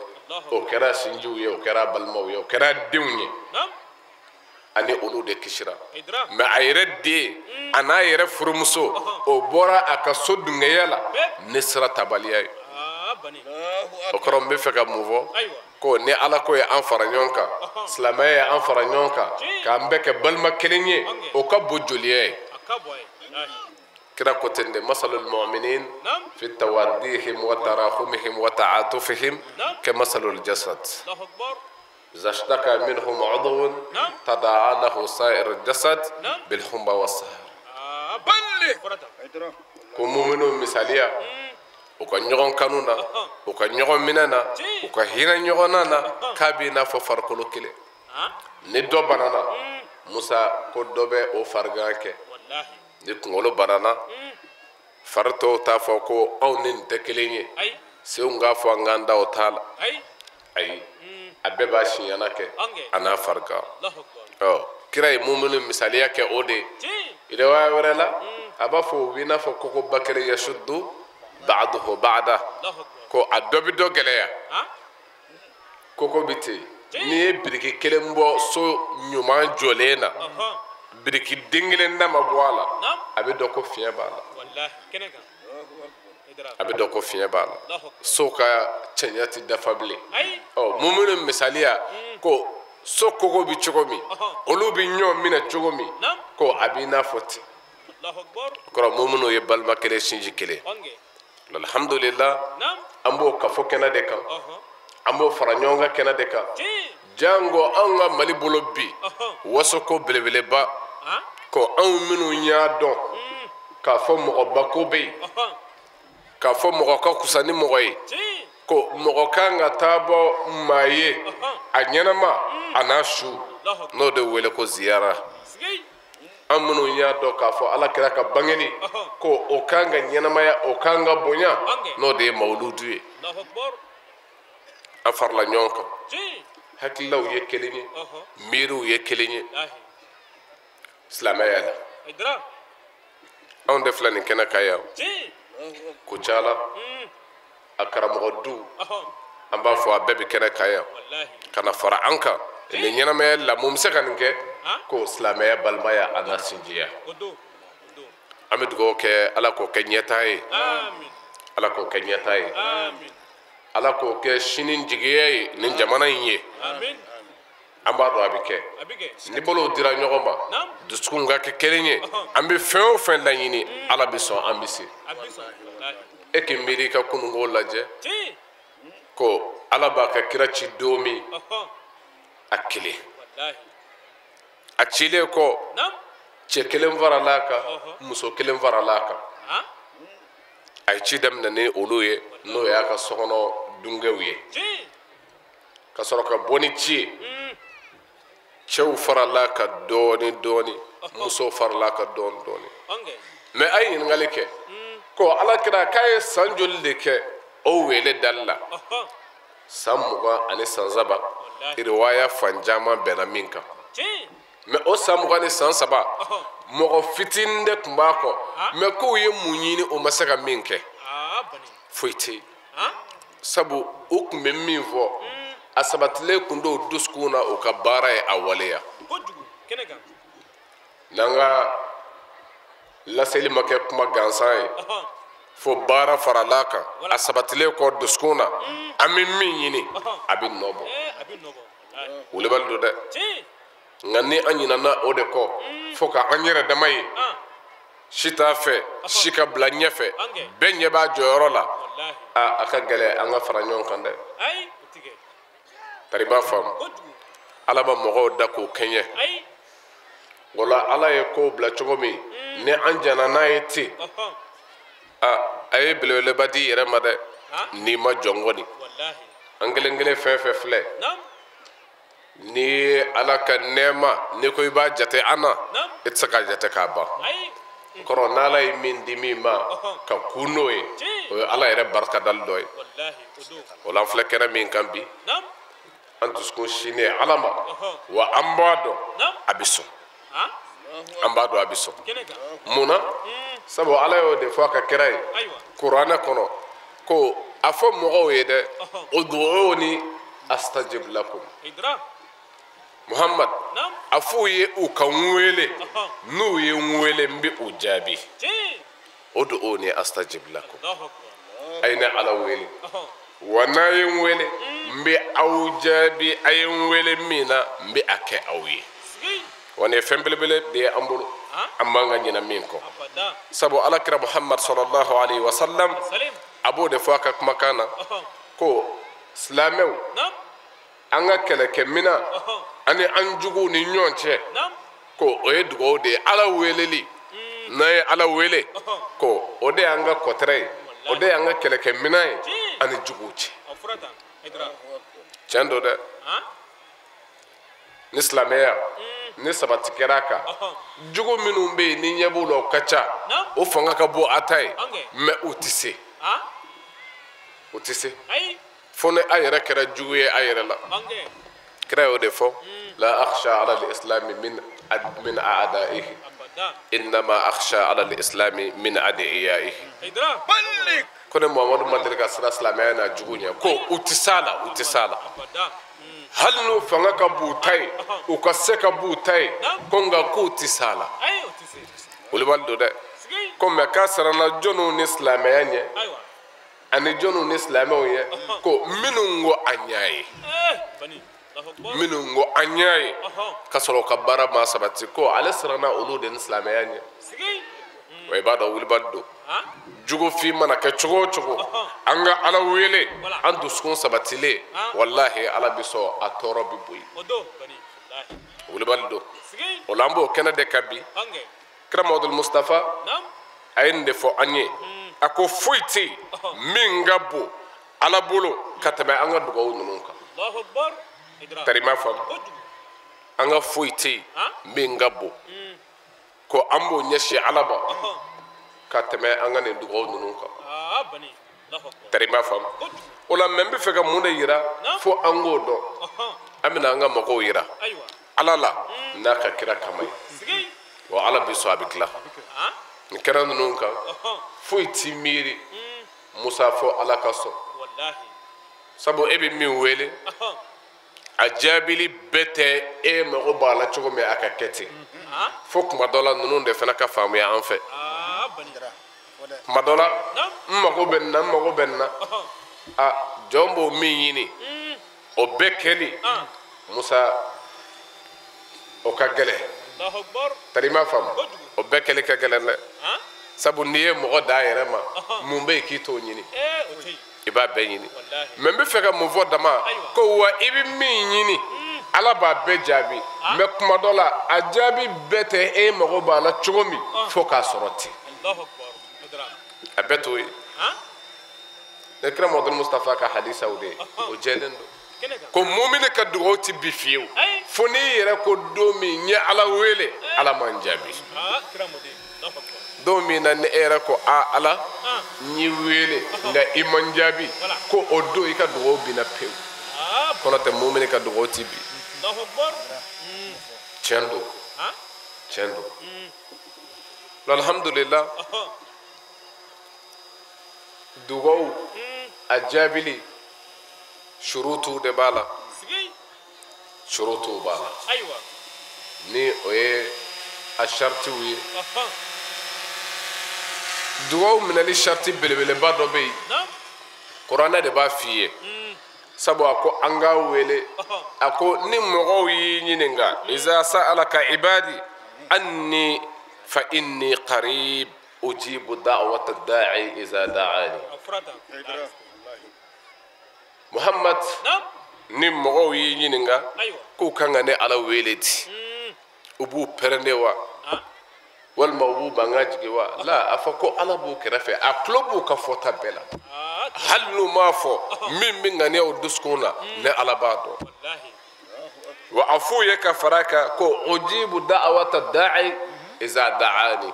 o kɛra sinjiw ye o kɛra balimaw ye o kɛra denw ye ani olu de kisira mɛ a yɛrɛ den a n'a yɛrɛ furumuso o bɔra a ka so dungɛya la ni sira tabaliya ye o kɔrɔ n bɛ fɛ ka mun fɔ ko ni ala ko ye an fara ɲɔgɔn kan silamɛya ye an fara ɲɔgɔn kan k'an bɛɛ kɛ balima kelen ye o ka bon joliya ye kira ko ten de masalul mu'minin fi tawaddihim wa tarahumihim wa ta'atufihim ka masalul jasad إذا اشتكى منهم عضو تداعى له سائر الجسد بالحمى والسهر ko muminu misaliya u ka ɲɔgɔn kanu na u ka ɲɔgɔn minɛ na u ka hinɛ ɲɔgɔn na k'a b'i n'a fɔ farikolo kelen ni dɔ banana Musa ko dɔ bɛ o farigan kɛ ni kunkolo banana fari tɔw t'a fɔ ko anw ni nin tɛ kelen ye senw k'a fɔ an k'an da o t'a la ayi a bɛɛ b'a siɲɛna kɛ a n'a farigan ɔ kira ye muminu misaliya kɛ o de ye riwaya wɛrɛ la a b'a fɔ u b'i n'a fɔ kogoba kelen yasuddu ba'duhu ba'da ko a dɔ bɛ dɔ gɛlɛya koko bɛ ten n'i ye biriki kelen bɔ so ɲuman jɔlen na biriki den kelen da ma bɔ a la a bɛ dɔn ko fiɲɛ b'a la a bɛ dɔn ko fiɲɛ b'a la so ka cɛɲɛ ti dafa bilen ɔ muminu misaliya ko so kogo bɛ cogo min olu bɛ ɲɔgɔn minɛ cogo min ko a b'i n'a fɔ ten kɔrɔ muminu ye balima kelen sinji kelen alhamdulillah an b'o kafo kɛnɛ de kan an b'o fara ɲɔgɔn kan kɛnɛ de kan jango anw ka Mali bolo bi wasoko belebeleba ko anw minnu y'a dɔn k'a fɔ mɔgɔba ko bɛ yen k'a fɔ mɔgɔ ka kusa ni mɔgɔ ye ko mɔgɔ kan ka taa bɔ maa ye a ɲɛnama a n'a su n'o de wele ko ziyara an minnu y'a dɔn k'a fɔ ala kira ka bangeni ko o kan ka ɲɛnamaya o kan ka bonya n'o de ye mawuludu ye an farala ɲɔgɔn kan hakililaw ye kelen ye miiriw ye kelen ye silamɛya la anw de filɛ nin kɛnɛ kan yan Kucala a karamɔgɔ du an b'a fɔ a bɛɛ bɛ kɛnɛ kan yan ka na fara an kan nin ɲɛnamaya la mun bɛ se ka nin kɛ ko silamɛya balimaya a n'a sinjiya an bɛ dugawu kɛ ala k'o kɛ ɲɛtaa ye ala k'o kɛ ɲɛtaa ye ala k'o kɛ sini jigiya ye nin jamana in ye an b'a dɔn a bɛ kɛ ni bolow dira ɲɔgɔn ma dusukun ka kɛ kelen ye an bɛ fɛn o fɛn laɲini ala bɛ sɔn an bɛ se e k'i miiri i ka kununko lajɛ ko ala b'a ka kira ci don min a kelen a cilen kɔ cɛ kelen farala a kan muso kelen farala a kan a ye ci daminɛ ni olu ye n'o y'a ka sokɔnɔ dungew ye ka sɔrɔ ka bɔ ni ci ye cɛw farala a kan dɔɔni dɔɔni musow farala a kan dɔɔni dɔɔni mɛ a ye ɲininkali kɛ ko ala kira k'a ye san joli de kɛ o wele dali la san 20 ani san 3 riwaya fan caman bɛnna min kan mɛ o san 20 ni san 3 mɔgɔ fitinin de tun b'a kɔ mɛ k'u ye mun ɲini o ma se ka min kɛ foyi tɛ yen Sabu u tun bɛ min fɔ a sabatilen kun don dusukun na u ka baara ye a waleya. N'an ka laseli ma kɛ kuma gansan ye fo baara farala kan a sabatilen kɔ dusukun na an bɛ min ɲini a bɛ nɔ bɔ. Wulibali don dɛ. Nka ni an ɲinana o de kɔ fo ka an yɛrɛ dama ye si t'a fɛ si ka bila ɲɛfɛ bɛɛ ɲɛ b'a jɔyɔrɔ la a ka gɛlɛn an ka fara ɲɔgɔn kan dɛ. Tari b'a faamu ala ma mɔgɔw da k'o kɛɲɛ o la ala ye kow bila cogo min ni an jɛnna n'a ye ten a ye belebeleba di i yɛrɛ ma dɛ n'i ma jɔn kɔni an kelen kelen fɛn fɛn filɛ n'i ye ala ka nɛɛma n'i ko i b'a jate an na i tɛ se k'a jate k'a ban. Kɔrɔ n'ala ye min di min ma ka kun n'o ye o ye ala yɛrɛ barikadali dɔ ye. O la an filɛ kɛnɛ min kan bi an dusukun sinnen ala ma wa an b'a dɔn a bɛ sɔn. An b'a dɔn a bɛ sɔn. Mun na? Sabu ala y'o de fɔ a ka kira ye kuranɛ kɔnɔ ko a fɔ mɔgɔw ye dɛ ud'uuni astajib lakum. Muhammad a f'u ye u ka n wele n'u ye n wele n bɛ u jaabi. Ud'uuni astajib lakum. A ye ne ala wele wa n'a ye n wele n bɛ aw jaabi a ye n wele min na n bɛ a kɛ aw ye. Wa nin ye fɛn belebele de ye an bolo an man ka ɲinɛ min kɔ. Sabu ala kira Muhammad sallallahu alaihi wa sallam a b'o de fɔ a ka kumakan na ko silamɛw an ka kɛlɛkɛminɛn ani an juguw ni ɲɔgɔn cɛ ko o ye dugawu de ye ala weleli n'an ye ala wele ko o de y'an ka kɔtɛrɛ ye o de y'an ka kɛlɛkɛminɛn ye ani juguw cɛ. Tiɲɛ don dɛ. Ni silamɛya ni sabati kɛra a kan jugu minnu bɛ yen ni ɲɛ b'u la o ka ca o fanga ka bon a ta ye mɛ u tɛ se u tɛ se fo ni a yɛrɛ kɛra jugu ye a yɛrɛ la. Kira y'o de fɔ la akhsha ala al-islami min a'daihi innama akhsha ala al-islami min adiyaihi. Ko ne Muhammadu ma deli ka siran silamɛya n'a jugu ɲɛ ko u tɛ s'a la u tɛ s'a la hali n'u fanga ka b'u ta ye u ka se ka b'u ta ye ko nka k'u tɛ s'a la. Wulibali don dɛ. Ko mɛ k'a siranna jɔnniw ni silamɛya ɲɛ ani jɔnniw ni silamɛw ye ko minnu ko a ɲɛ ye minnu ko an y'a ye k'a sɔrɔ u ka baara ma sabati ko ale siranna olu de ni silamɛya ɲɛ. Wa i b'a dɔn wulibali don. Jugufin mana kɛ cogo o cogo an ka ala wele an dusukun sabatilen walahi ala bɛ sɔn a tɔɔrɔ bɛ bɔ yen. Wulibali don. O la an b'o kɛnɛ de kan bi. Kira Muhamadu Mustafa a ye nin de fɔ an ye a ko foyi tɛ yen min ka bon ala bolo ka tɛmɛ an ka dugawu ninnu kan. Tari m'a faamu an ka foyi tɛ yen min ka bon ko an b'o ɲɛsin ala ma ka tɛmɛ an ka nin dugawu ninnu kan. Tari m'a faamu o la mɛ n bɛ fɛ ka mun de yira fo an k'o dɔn an bɛna an ka mɔgɔw yira ala la n'a ka kira kama ye wa ala bɛ sɔn a bɛ tila nin kɛnɛ ninnu kan foyi t'i miiri Musa fo ala ka sɔn. Sabu e bɛ min wele a jaabili bɛɛ tɛ e mago b'a la cogo min a ka kɛ ten fo kuma dɔ la ninnu de fana ka faamuya an fɛ. Kuma dɔ la n mago bɛ nin na n mago bɛ nin na a jɔn b'o min ɲini o bɛɛ kɛli Musa o ka gɛlɛn. Tari m'a faamu o bɛɛ kɛli ka gɛlɛn dɛ. Sabu n'i ye mɔgɔ d'a yɛrɛ ma mun bɛ yen k'i t'o ɲini i b'a bɛɛ ɲini mɛ n bɛ fɛ ka mun fɔ dama ko wa i bɛ min ɲini ala b'a bɛɛ jaabi mɛ kuma dɔ la a jaabi bɛɛ tɛ e mago b'a la cogo min fo k'a sɔrɔ ten a bɛɛ t'o ye. Ne kira Muhamadu Mustafa ka hadisaw de ye o jɛlen don ko mumini ka dugawu ti bi fiyewu fo n'i yɛrɛ ko don min n ye ala wele ala man jaabi. Don min na ni e yɛrɛ ko a ala n y'i wele nka i man jaabi ko o don i ka dugawu binna pewu. Kɔnɔ tɛ mumini ka dugawu ti bi. Tiɲɛ don tiɲɛ don. Alhamdulillah dugawu a jaabili Shurutu de b'a la. Shurutu b'a la. Ni o ye a shartiw ye. Dugawu minɛli sharti belebeleba dɔ bɛ yen. Kuranɛ de b'a f'i ye. Sabu a ko an k'a wele. A ko ni mɔgɔw y'i ɲininka. Iza sa'alaka ibadi anni fa inni qarib ujibu da'wata da'i iza da'ani. Muhammad ni mɔgɔw y'i ɲininka k'u kan ka ne Ala wele di. U b'u pɛrɛnde wa? Walima u b'u mankan jigin wa? La, a fɔ ko Ala b'u kɛrɛfɛ, a tulo b'u ka fɔta bɛɛ la. Hali n'u m'a fɔ min bɛ ŋaniya u dusukun na, ne Ala b'a dɔn. Wa a f'u ye ka fara a kan ko ujibu da'wata da'i iza da'ani.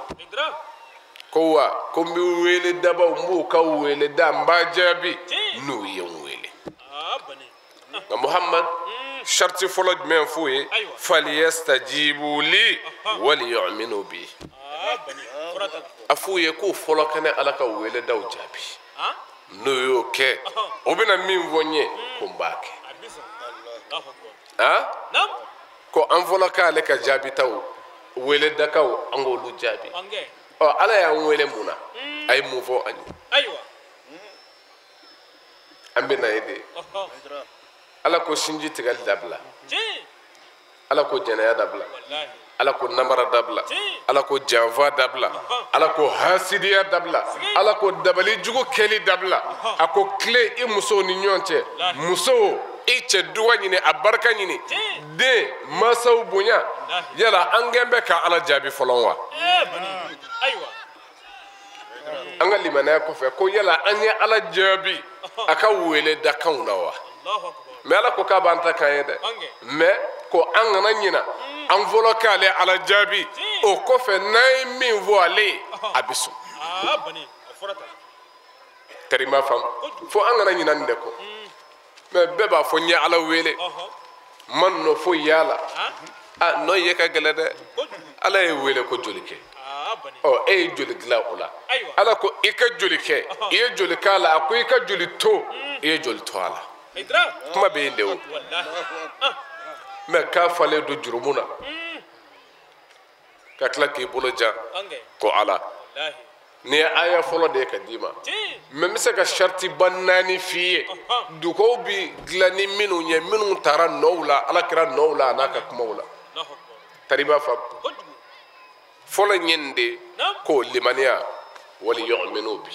Ko wa ko n bɛ wele dabaw n b'u ka wele da n b'a jaabi n'u ye n wele. Nka Muhammad sharti fɔlɔ jumɛn f'u ye? Faliyastajibu li waliyu'minu bi. A f'u ye k'u fɔlɔ ka ne Ala ka wele daw jaabi. N'u y'o kɛ o bɛna min fɔ n ye ko n b'a kɛ. Ko an fɔlɔ k'ale ka jaabitaw wele dakaw an k'olu jaabi. Ɔ Ala y'an wele mun na? A ye mun fɔ an ye? An bɛ na ye de. Ala ko sinji tigɛli dabila. Ala ko jɛnɛya dabila. Ala ko namara dabila. Ala ko janfa dabila. Ala ko hasidiya dabila. Ala ko dabali jugu kɛli dabila. A ko tile i musow ni ɲɔgɔn cɛ. Musow i cɛ duga ɲini a barika ɲini. Den mansaw bonya. Yala an gɛn bɛ ka Ala jaabi fɔlɔ wa? An ka limanaya kɔfɛ ko yala an ye Ala jaabi a ka wele dakanw na wa? Mais Ala ko k'a b'an ta k'an ye dɛ. Mais ko an kana ɲina an fɔlɔ k'ale Ala jaabi o kɔfɛ n'an ye min fɔ ale ye a bɛ sɔn. Tari ma faamu fo an kana ɲina nin de kɔ. Mais bɛɛ b'a fɔ n ye Ala wele n ma nɔ foyi y'a la. A nɔ ye ka gɛlɛn dɛ. Ala ye wele ko joli kɛ. Ɔ e ye joli dilan o la. Ala ko i ka joli kɛ i ye joli k'a la. A ko i ka joli to i ye joli to a la. Kuma bɛ yen de o. Mais k'a falen don jurumu na ka tila k'i bolo jan ko Ala. Nin ye aya fɔlɔ de ye ka d'i ma. Mais n bɛ se ka shartiba naani f'i ye. Dugawu bi dilan ni minnu ye minnu taara nɔw la Ala kɛra nɔw la a n'a ka kumaw la. Tari b'a faamu. Fɔlɔ in ye nin de ye ko limaniya wali yu'minu bi.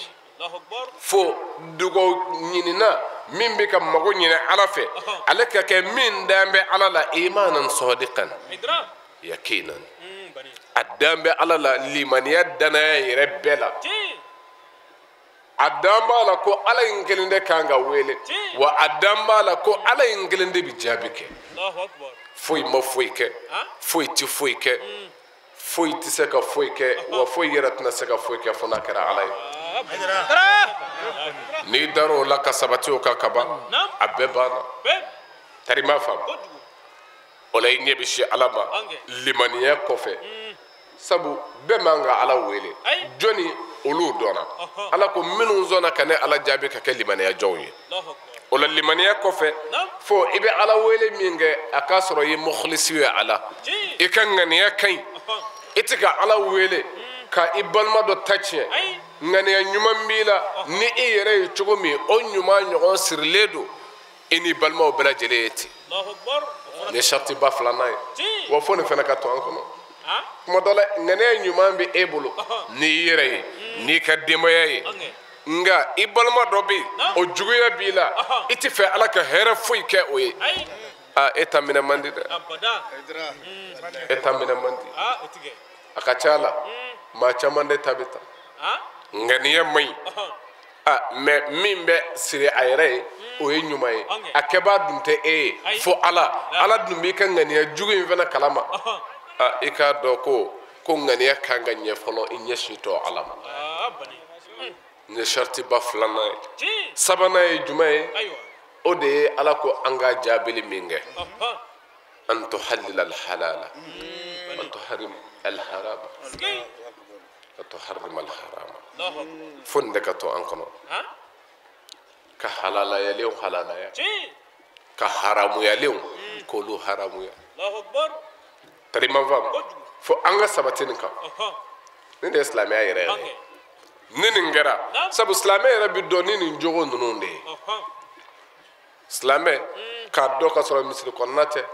Fo dugawu ɲinina min bɛ ka mago ɲini Ala fɛ ale ka kɛ min dan bɛ Ala la imanan sadiqan yaqinan. A dan bɛ Ala la limaniya danaya yɛrɛ bɛɛ la. A dan b'a la ko Ala in kelen de kan ka wele wa a dan b'a la ko Ala in kelen de bɛ jaabi kɛ. Foyi ma foyi kɛ, foyi tɛ foyi kɛ, foyi tɛ se ka foyi kɛ wa foyi yɛrɛ tɛna se ka foyi kɛ fo n'a kɛra Ala ye. N'i dar'o la ka sabati o kan ka ban a bɛɛ banna. Tari m'a faamu. O la i ɲɛ bɛ si Ala ma limaniya kɔfɛ. Sabu bɛɛ man ka Ala wele. Jɔnni olu dɔnna. Ala ko minnu sɔnna ka ne Ala jaabi ka kɛ limaniya jɔnw ye. O la limaniya kɔfɛ fo i bɛ Ala wele min kɛ a k'a sɔrɔ i ye mukhlisi ye a la. I ka ŋaniya ka ɲi. I tɛ ka Ala wele ka i balima dɔ ta tiɲɛ. Ŋaniya ɲuman b'i la ni i yɛrɛ ye cogo min o ɲuman ɲɔgɔn sirilen don i ni balimaw bɛɛ lajɛlen ye ten. Nin ye shartiba filanan ye. Wa fo nin fana ka to an kɔnɔ. Kuma dɔ la ŋaniya ɲuman bɛ e bolo n'i yɛrɛ ye n'i ka denbaya ye. Nka i balima dɔ bɛ yen o juguya b'i la i tɛ fɛ Ala ka hɛrɛ foyi kɛ o ye. Aa e ta minɛ man di dɛ. E ta minɛ man di. A ka ca la maa caman de ta bɛ ta. Ŋaniya man ɲi. A mais min bɛ siri a yɛrɛ ye o ye ɲuman ye. A kɛbaa dun tɛ e ye fo Ala. Ala dun b'i ka ŋaniya jugu in fana kalama. A i k'a dɔn ko ŋaniya kan ka ɲɛ fɔlɔ i ɲɛsin tɔ Ala ma. Nin ye shartiba filanan ye. Sabanan ye jumɛn ye? O de ye Ala ko an ka jaabili min kɛ. An tuhallila alhalala wa tuharrim alharama. Wa tuharrim alharama. Fo nin de ka to an kɔnɔ. Ka halalayalen halalaya. Ka haramuyalenw k'olu haramuya. Tari ma faamu fo an ka sabati nin kan. Nin de ye silamɛya yɛrɛ yɛrɛ ye. Ni nin kɛra sabu silamɛ yɛrɛ bi dɔn ni nin jogo ninnu de ye. Silamɛ k'a dɔn ka sɔrɔ misiri kɔnɔna tɛ,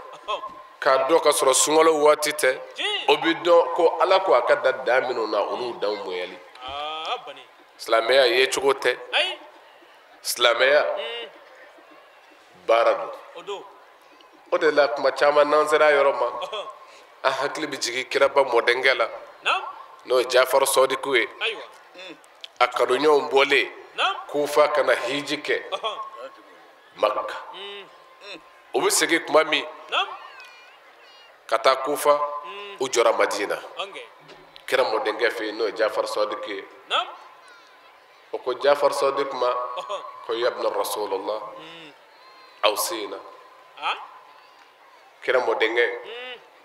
k'a dɔn ka sɔrɔ sunkalo waati tɛ, o bi dɔn ko Ala ko a ka da dan minnu na olu danw bonyali. Silamɛya ye cogo tɛ. Silamɛya baara don. O de la kuma caman n'an sera yɔrɔ ma, an hakili bɛ jigin kiraba mɔdenkɛ la, n'o ye Jafaru Sɔdiku ye. A kanuɲɔgɔnw bɔlen Kufa ka na hiji kɛ Makka. U bɛ segin kuma min ka taa Kufa, u jɔra Madina. Kira mɔdenkɛ fɛ yen n'o ye Jafaru Sɔdiku ye. O ko Jafaru Sɔdiku ma ko yabna Rasulullah awsina. Kira mɔdenkɛ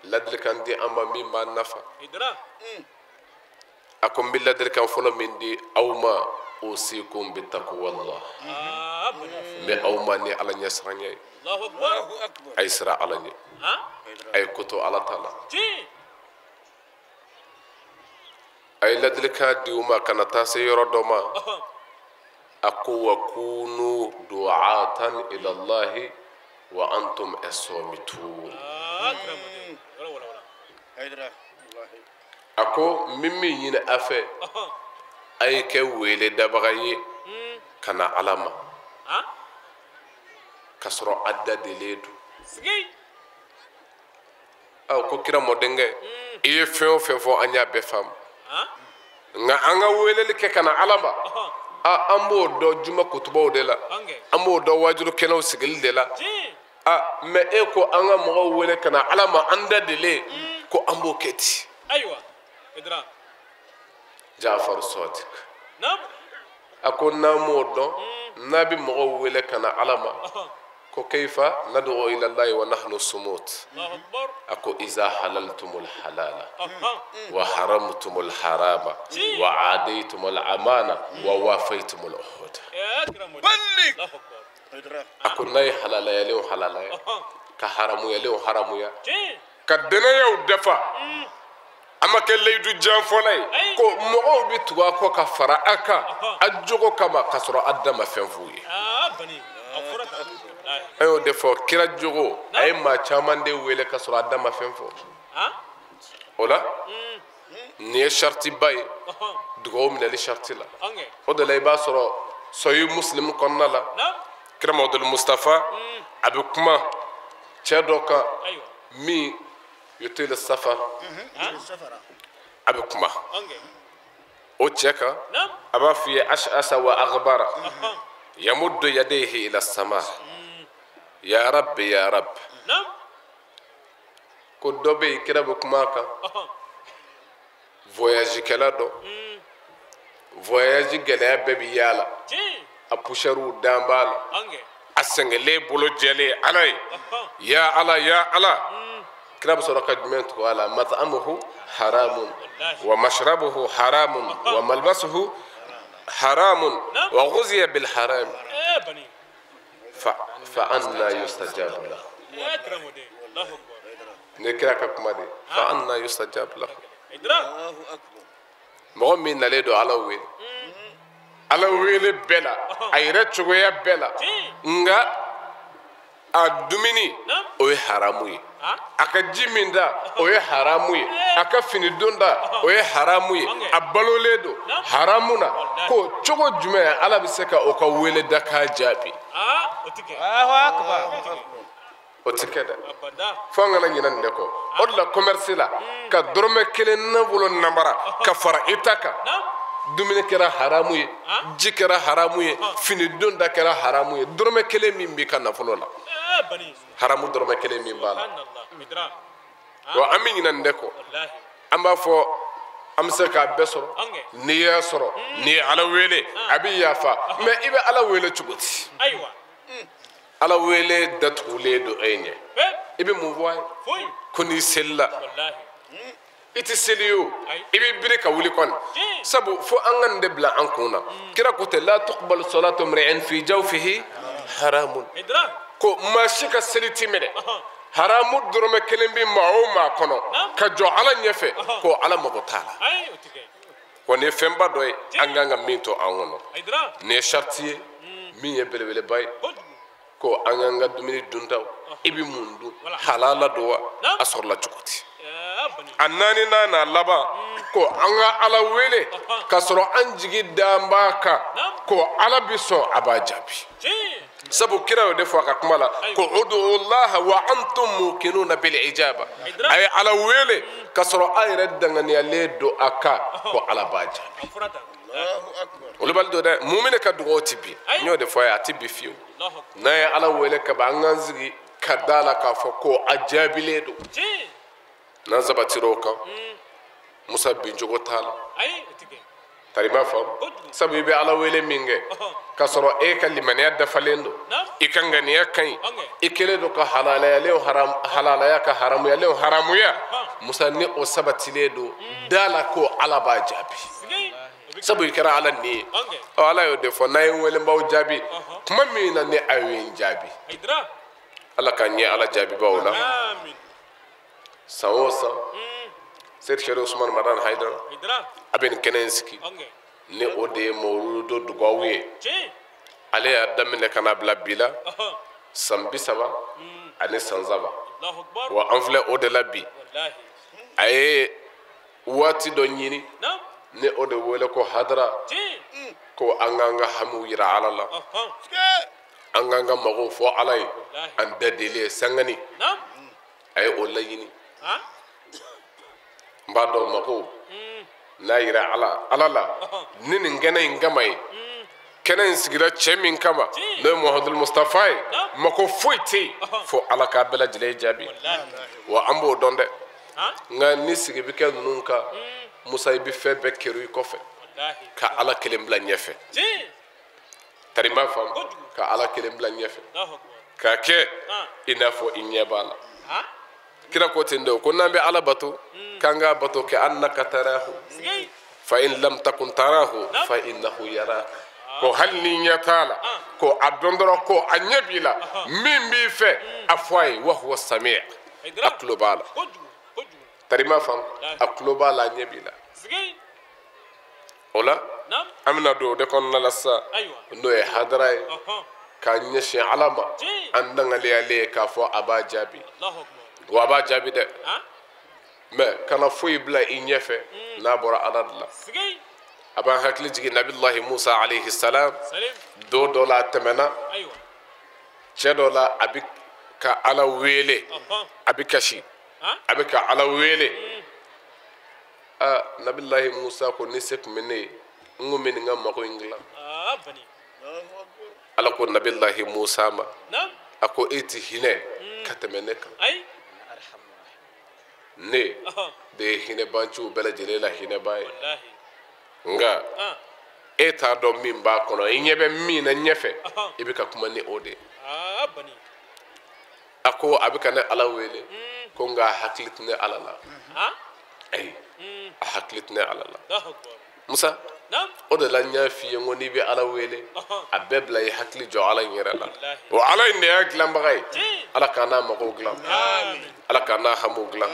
ladilikan di an ma min b'an nafa. A ko n bɛ ladilikan fɔlɔ min di aw ma, usikum bi taqwallah. N bɛ aw ma ni Ala ɲɛsiranɲɛ ye. A ye siran Ala ɲɛ. A ye ko to Ala ta la. A ye ladilikan di u ma ka na taa se yɔrɔ dɔ ma. A ko wa kunu du'atan ila Allahi wa antum as-samitun. A ko n bɛ min ɲini a fɛ, a ye kɛ wele dabaga ye ka na Ala ma, k'a sɔrɔ a da delen don. Aw ko kira mɔdenkɛ, i ye fɛn o fɛn fɔ an y'a bɛɛ faamu, nka an ka weleli kɛ ka na Ala ma, a an b'o dɔn juma kutubaw de la, an b'o dɔn wajulu kɛnɛw sigili de la. A mɛ e ko an ka mɔgɔw wele ka na Ala ma an da delen, ko an b'o kɛ ten. Jafaru Sɔdiku a ko n'an m'o dɔn, n'a bɛ mɔgɔw wele ka na Ala ma, ko kayfa nad'u ila Allahi wa nahnu sumut. A ko iza halaltumul halala wa haramtumul harama wa adaytumul amana wa wafaytumul uhud. A ko n'a ye halalayalenw halalaya, ka haramuyalenw haramuya, ka dɛnɛyaw dafa, a ma kɛ layidu janfɔla ye, ko mɔgɔw bɛ tugu a kɔ ka fara a kan a jogo kama k'a sɔrɔ a da ma fɛn f'u ye. An y'o de fɔ kira jogo, a ye maa caman de wele k'a sɔrɔ a da ma fɛn fɔ. O la nin ye saritiba ye dugawu minɛli sariti la. O de la i b'a sɔrɔ Sɔyi Muslim kɔnɔna la, kira Mamadu Mustafa a bɛ kuma cɛ dɔ kan min yutila safar, a bɛ kuma o cɛ kan, a b'a f'i ye ash'asa wa aghbara yamuddu yadayhi ila sama ya rabbi ya rabbi. Ko dɔ bɛ yen kira bɛ kuma a kan, voyage kɛla dɔ, voyage gɛlɛya bɛɛ bɛ yaala, a poussière dan b'a la, a sɛgɛnlen bolo jɛlen Ala ye, ya Ala ya Ala. Kira bɛ sɔrɔ ka jumɛn tugu a la? Mat'amuhu haramun wa mashrabuhu haramun wa malbasuhu haramun wa ghuziya bil haram fa anna yustajabu lahu. Ne kira ka kuma de, fa anna yustajabu lahu. Mɔgɔ min nalen don Ala wele, Ala wele bɛɛ la, a yɛrɛ cogoya bɛɛ la, nka a dumuni o ye haramu ye, a ka ji min da o ye haramu ye, a ka fini don da o ye haramu ye, a balolen don haramu na. Ko cogo jumɛn Ala bɛ se ka o ka wele da k'a jaabi? O tɛ kɛ dɛ. Fo an kana ɲinɛ nin de kɔ. O de la commerce la, ka dɔrɔmɛ kelen nafolo namara ka fara i ta kan, dumuni kɛra haramu ye, ji kɛra haramu ye, fini don da kɛra haramu ye, dɔrɔmɛ kelen min b'i ka nafolo la, haramu dɔrɔmɛ kelen min b'a la. Wa an bɛ ɲinɛ nin de kɔ. An b'a fɔ an bɛ se k'a bɛɛ sɔrɔ, n'i y'a sɔrɔ, n'i ye Ala wele a bɛ yafa. Mɛ i bɛ Ala wele cogo di? Ala wele datugulen don e ɲɛ, i bɛ mun fɔ a ye? Ko n'i selila, i tɛ seli o, i bɛ biri ka wuli kɔni. Sabu fo an ka nin de bila an kun na. Kira ko tɛ la tuqbalu salatu mri'in fi jawfihi haramun ko maa si ka seli ti minɛ haramu dɔrɔmɛ kelen bɛ maa o maa kɔnɔ ka jɔ ala ɲɛfɛ ko ala mago t'a la wa nin ye fɛnba dɔ ye an kan ka min to an kɔnɔ nin ye sariti ye min ye belebeleba ye ko an k'an ka dumuni duntaw i bɛ mun dun halala don wa a sɔrɔla cogo di a naaninan n'a laban ko an ka ala wele k'a sɔrɔ an jigi dan b'a kan ko ala bi sɔn a b'a jaabi sabu kira y'o de fɔ a ka kuma la ko udullaha wa antum muqinuna bil ijaba a ye ala wele k'a sɔrɔ a yɛrɛ danganiyalen don a kan ko ala b'a jaabi olu b'ale don dɛ mumine ka dugawu ti bi n y'o de fɔ a ye a ti bi fiyewu n'an ye ala wele ka ban an k'an sigi ka da la k'a fɔ ko a jaabilen don n'an sabatira o kan musa bincogo t'a la tarima faamu sabu i bɛ ala wele min kɛ k'a sɔrɔ e ka limaniya dafalen don i ka ŋaniya ka ɲi i kɛlen don ka halalayalen halalaya ka haramuyalen haramuya musa ni o sabatilen don da la ko ala b'a jaabi sabu i kɛra ala nin ye ɔ ala y'o de fɔ n'a ye n wele n b'aw jaabi kuma min na ni a ye n jaabi ala k'an ɲɛ ala jaabibaw la san o san Seydi Chérif Ousmane Madani Haidara a bɛ nin kɛnɛ in sigi ni o de ye mawuludu dugawu ye ale y'a daminɛ ka na bila bi la san 30 ani san 3 wa an filɛ o de la bi a ye waati dɔ ɲini ni o de wele ko hadara ko an k'an ka hamiw yira ala la an k'an ka magow fɔ ala ye an da deli ye sangani a ye o laɲini n b'a dɔn mago n'a yira ala la ni nin kɛnɛ in kama ye kɛnɛ in sigira cɛ min kama n'o ye Muhamadul Mustafa ye mako foyi tɛ yen fo ala k'a bɛɛ lajɛlen jaabi wa an b'o dɔn dɛ nka ni sigi bɛ kɛ ninnu kan musa i bɛ fɛn bɛɛ kɛr'u i kɔfɛ ka ala kelen bila ɲɛfɛ tari n b'a faamu ka ala kelen bila ɲɛfɛ k'a kɛ i n'a fɔ i ɲɛ b'a la kira ko ten de ko n'an bɛ ala bato k'an k'a bato kɛ annaka tarahu fa in lam takun tarahu fa innahu yarak ko hali ni ɲɛ t'a la ko a dɔn dɔrɔn ko a ɲɛ b'i la min b'i fɛ a fɔ a ye wa huwa sami a tulo b'a la tari ma faamu a tulo b'a la a ɲɛ b'i la o la an bɛna don o de kɔnɔna la sisan n'o ye hadara ye k'an ɲɛsin ala ma an dangaliyalen k'a fɔ a b'a jaabi wa a b'a jaabi dɛ mɛ kana foyi bila i ɲɛfɛ n'a bɔra ala de la a b'an hakili jigin nabilahi musa alayhi salam don dɔ la a tɛmɛna cɛ dɔ la a bɛ ka ala wele a bɛ kasi a bɛ ka ala wele aa nabilahi musa ko ni se tun bɛ ne ye n kun bɛ nin ka mago in dilan ala ko nabilahi musa ma a ko e ti hinɛ ka tɛmɛ ne kan ne de ye hinɛbanciw bɛɛ lajɛlen la hinɛba ye nka e t'a dɔn min b'a kɔnɔ i ɲɛ bɛ min na ɲɛfɛ i bɛ ka kuma ni o de ye a ko a bɛ ka ne ala wele ko nka a hakili tɛ ne ala la ayi a hakili tɛ ne ala la musa o de la n y'a f'i ye n ko n'i bɛ ala wele a bɛɛ bila i hakili jɔ ala in yɛrɛ la wa ala in de y'a dilanbaga ye ala k'an n'a magow dilan ala k'an n'a hamiw dilan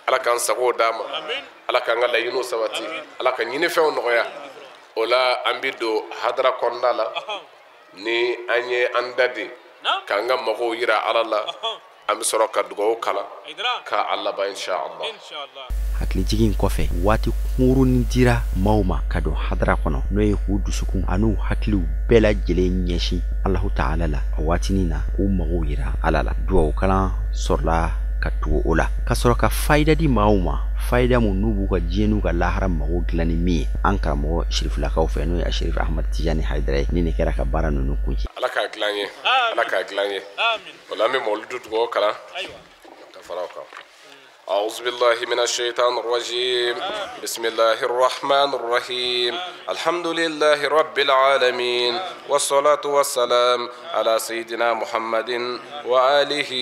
ala k'an sagow d'a ma ala k'an ka laɲiniw sabati ala ka ɲinifɛnw nɔgɔya o la an bɛ don hadara kɔnɔna la ni an ye an da de k'an ka magow yira ala la an bɛ sɔrɔ ka dugawu kalan k'a laban inshallah. Hakilijigin kɔfɛ waati kunkurunin dira maaw ma ka don hadara kɔnɔ n'o ye k'u dusukun an'u hakiliw bɛɛ lajɛlen ɲɛsin Alahu taala la a waatinin na k'u magow yira ala la dugawu kalan sɔrɔla ka tugu o la ka sɔrɔ ka fayida di maaw ma fayida mun n'u b'u ka diɲɛ n'u ka lahara mago dilan ni min ye an karamɔgɔ Sirifilakaw fɛ n'o ye Asherif Ahmad Tijani Hayidara ye ni nin kɛra ka baara ninnu kuncɛ. Ala k'a dilan ye ala k'a dilan ye o la an bɛ mawuludu dugawu kalan ka fara o kan. أعوذ بالله من الشيطان الرجيم. بسم الله الرحمن الرحيم. الحمد لله رب العالمين، والصلاة والسلام على سيدنا محمد وآله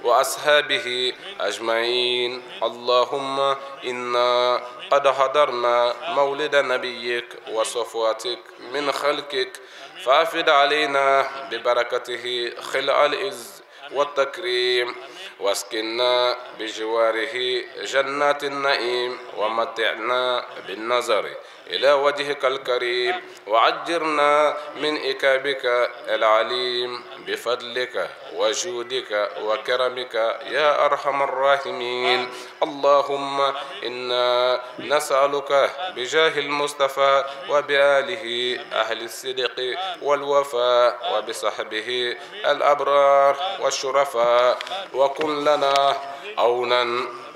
وأصحابه أجمعين. اللهم إنا قد حضرنا مولد نبيك وصفوتك من خلقك، فأفد علينا ببركته خلع العز والتكريم، واسكننا بجواره جنات النعيم، ومتعنا بالنظر إلى وجهك الكريم، وعجرنا من إكابك العليم بفضلك وجودك وكرمك يا أرحم الراحمين. اللهم إنا نسألك بجاه المصطفى وبآله أهل الصدق والوفاء وبصحبه الأبرار والشرفاء، وكن لنا عونا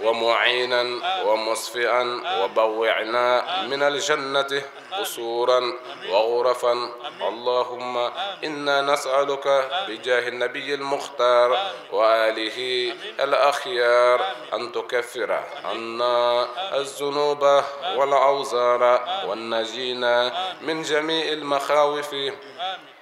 ومعينا ومصفئا، وبوعنا من الجنة قصورا وغرفا. اللهم إنا نسألك بجاه النبي المختار وآله الأخيار أن تكفر عنا الذنوب والأوزار، ونجينا من جميع المخاوف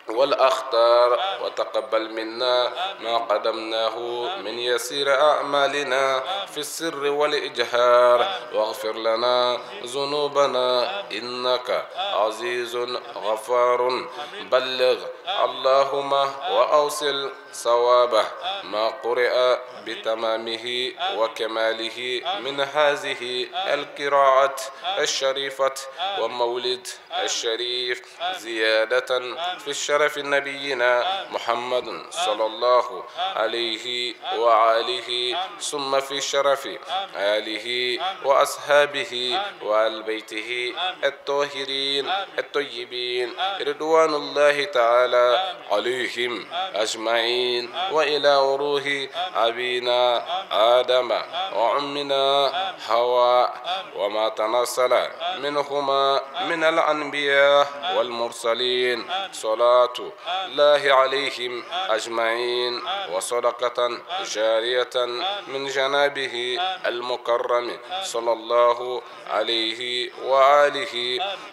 والأخطار، وتقبل منا ما قدمناه من يسير أعمالنا في السر والإجهار، واغفر لنا ذنوبنا إنك عزيز غفار. بلغ اللهم وأوصل صوابه ما قرئ بتمامه وكماله من هذه القراءة الشريفة ومولد الشريف، زيادة في الشرف نبينا محمد صلى الله عليه وآله، ثم في شرف آله وأصحابه وآل بيته الطاهرين الطيبين رضوان الله تعالى عليهم أجمعين، وإلى روح أبينا آدم وأمنا حواء وما تنصل منهما من الأنبياء والمرسلين، صلاة الله عليهم أجمعين، وصدقة جارية من جنابه المكرم صلى الله عليه وآله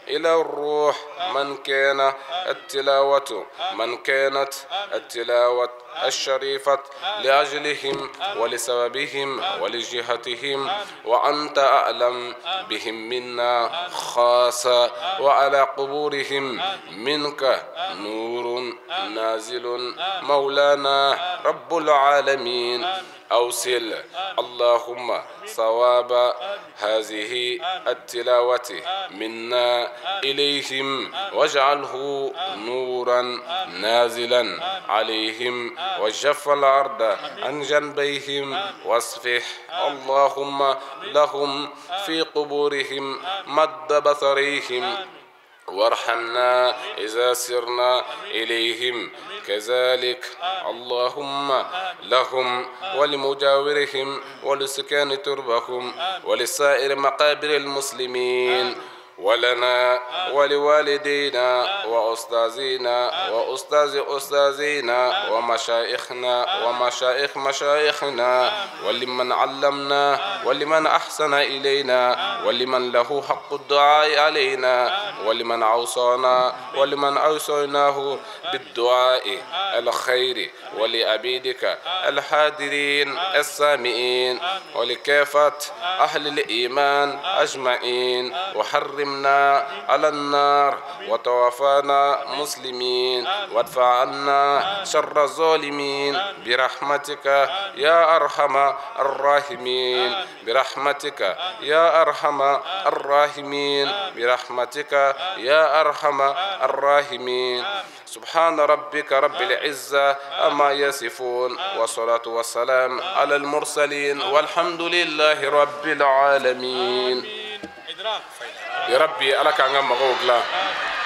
إلى الروح من كان التلاوة من كانت التلاوة الشريفة لأجلهم ولسببهم ولجهتهم، وأنت أعلم بهم منا خاصة، وعلى قبورهم منك نور نازل مولانا رب العالمين. أوصل اللهم صواب هذه التلاوة منا إليهم، واجعله نورا نازلا عليهم، وجف الأرض عن جنبيهم، واصفح اللهم لهم في قبورهم مد بصريهم، وارحمنا إذا سرنا إليهم كذلك. اللهم لهم ولمجاورهم ولسكان تربهم ولسائر مقابر المسلمين، ولنا ولوالدينا وأستاذينا وأستاذ أستاذينا ومشايخنا ومشايخ مشايخنا، ولمن علمنا ولمن أحسن إلينا ولمن له حق الدعاء علينا ولمن أوصانا ولمن أوصيناه بالدعاء الخير، ولأبيدك الحاضرين السامعين، ولكافة أهل الإيمان أجمعين، وحرمنا على النار وتوفانا مسلمين، وادفع عنا شر الظالمين برحمتك يا أرحم الراحمين، برحمتك يا أرحم الراحمين، برحمتك يا أرحم الراحمين. سبحان ربك رب العزة أما يصفون، والصلاة والسلام على المرسلين، والحمد لله رب العالمين. Ya Rabbi, ala k'an ka magaw dilan,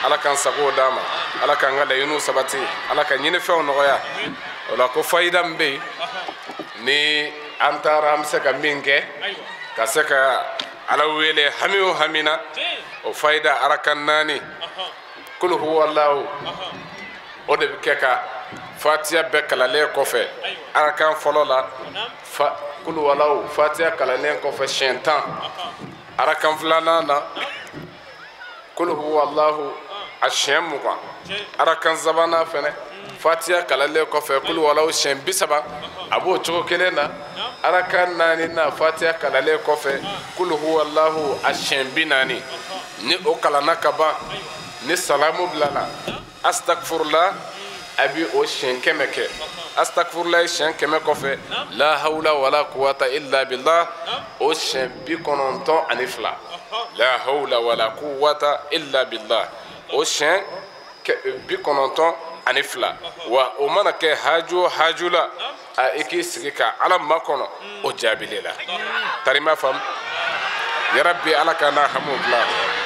ala k'an sago d'a ma, ala k'an ka laɲiniw sabati, ala ka ɲinifɛnw nɔgɔya. O la ko fayida min bɛ yen ni an taara an bɛ se ka min kɛ ka se ka ala wele hami o hami na, o fayida arakan 4 kul huwa Allahu, o de bɛ kɛ ka fatiya bɛɛ kalalen kɔfɛ arakan fɔlɔ la. Kulu walaw fatiha kalannen kɔfɛ siɲɛ 10 arakan filanan na kulu huwallahu a siɲɛ 20 arakan sabanan fɛnɛ fatiha kalanlen kɔfɛ kulu walaw siɲɛ 30 a b'o cogo kelen na arakan naani na fatiha kalanlen kɔfɛ kulu huwallahu a siɲɛ 40 ni o kalanna ka ban ni salamu bilala astagfirullah a bi o siɲɛ 100 kɛ astagfirullah siɲɛ 100 kɔfɛ la hawla wala quwwata illa billah o siɲɛ 92 la hawla wala quwwata illa billah o siɲɛ 92 wa o mana kɛ haju o haju la a i k'i sigi ka ala makɔnɔ o jaabili la tarima faamu ya rabbi ala ka n'a hamu bila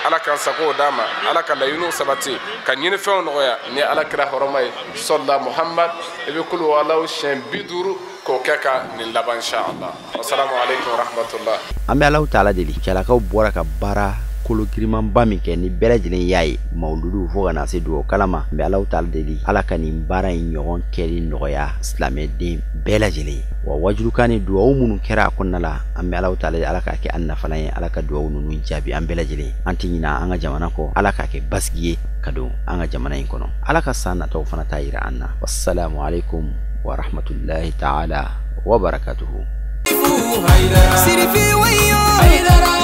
ala k'an sagow d'a ma ala ka laɲiniw sabati ka ɲinifɛnw nɔgɔya ni ala kira hɔrɔma ye sɔlila muhammad i bɛ kulu walaw siɲɛ 50 k'o kɛ ka nin laban inshallah wasalamu aleykum warahmatullah. An bɛ Alahu taala deli cɛlakaw bɔra ka baara kolo girimanba min kɛ ni bɛɛ lajɛlen y'a ye mawuludu fo ka na se dugawu kalan ma n bɛ Alahu taala deli ala ka nin baara in ɲɔgɔn kɛli nɔgɔya silamɛden bɛɛ lajɛlen ye wa wajulukan ni dugawu minnu kɛra a kɔnɔna la an bɛ Alahu taala deli ala k'a kɛ an nafalan ye ala ka dugawu ninnu jaabi an bɛɛ lajɛlen an tɛ ɲina an ka jamana kɔ ala k'a kɛ basigi ye ka don an ka jamana in kɔnɔ ala ka san nataw fana ta yira an na wassalamu alaikum wa rahmatullahi ta'ala wa barakatuhu. Sirifi wayo.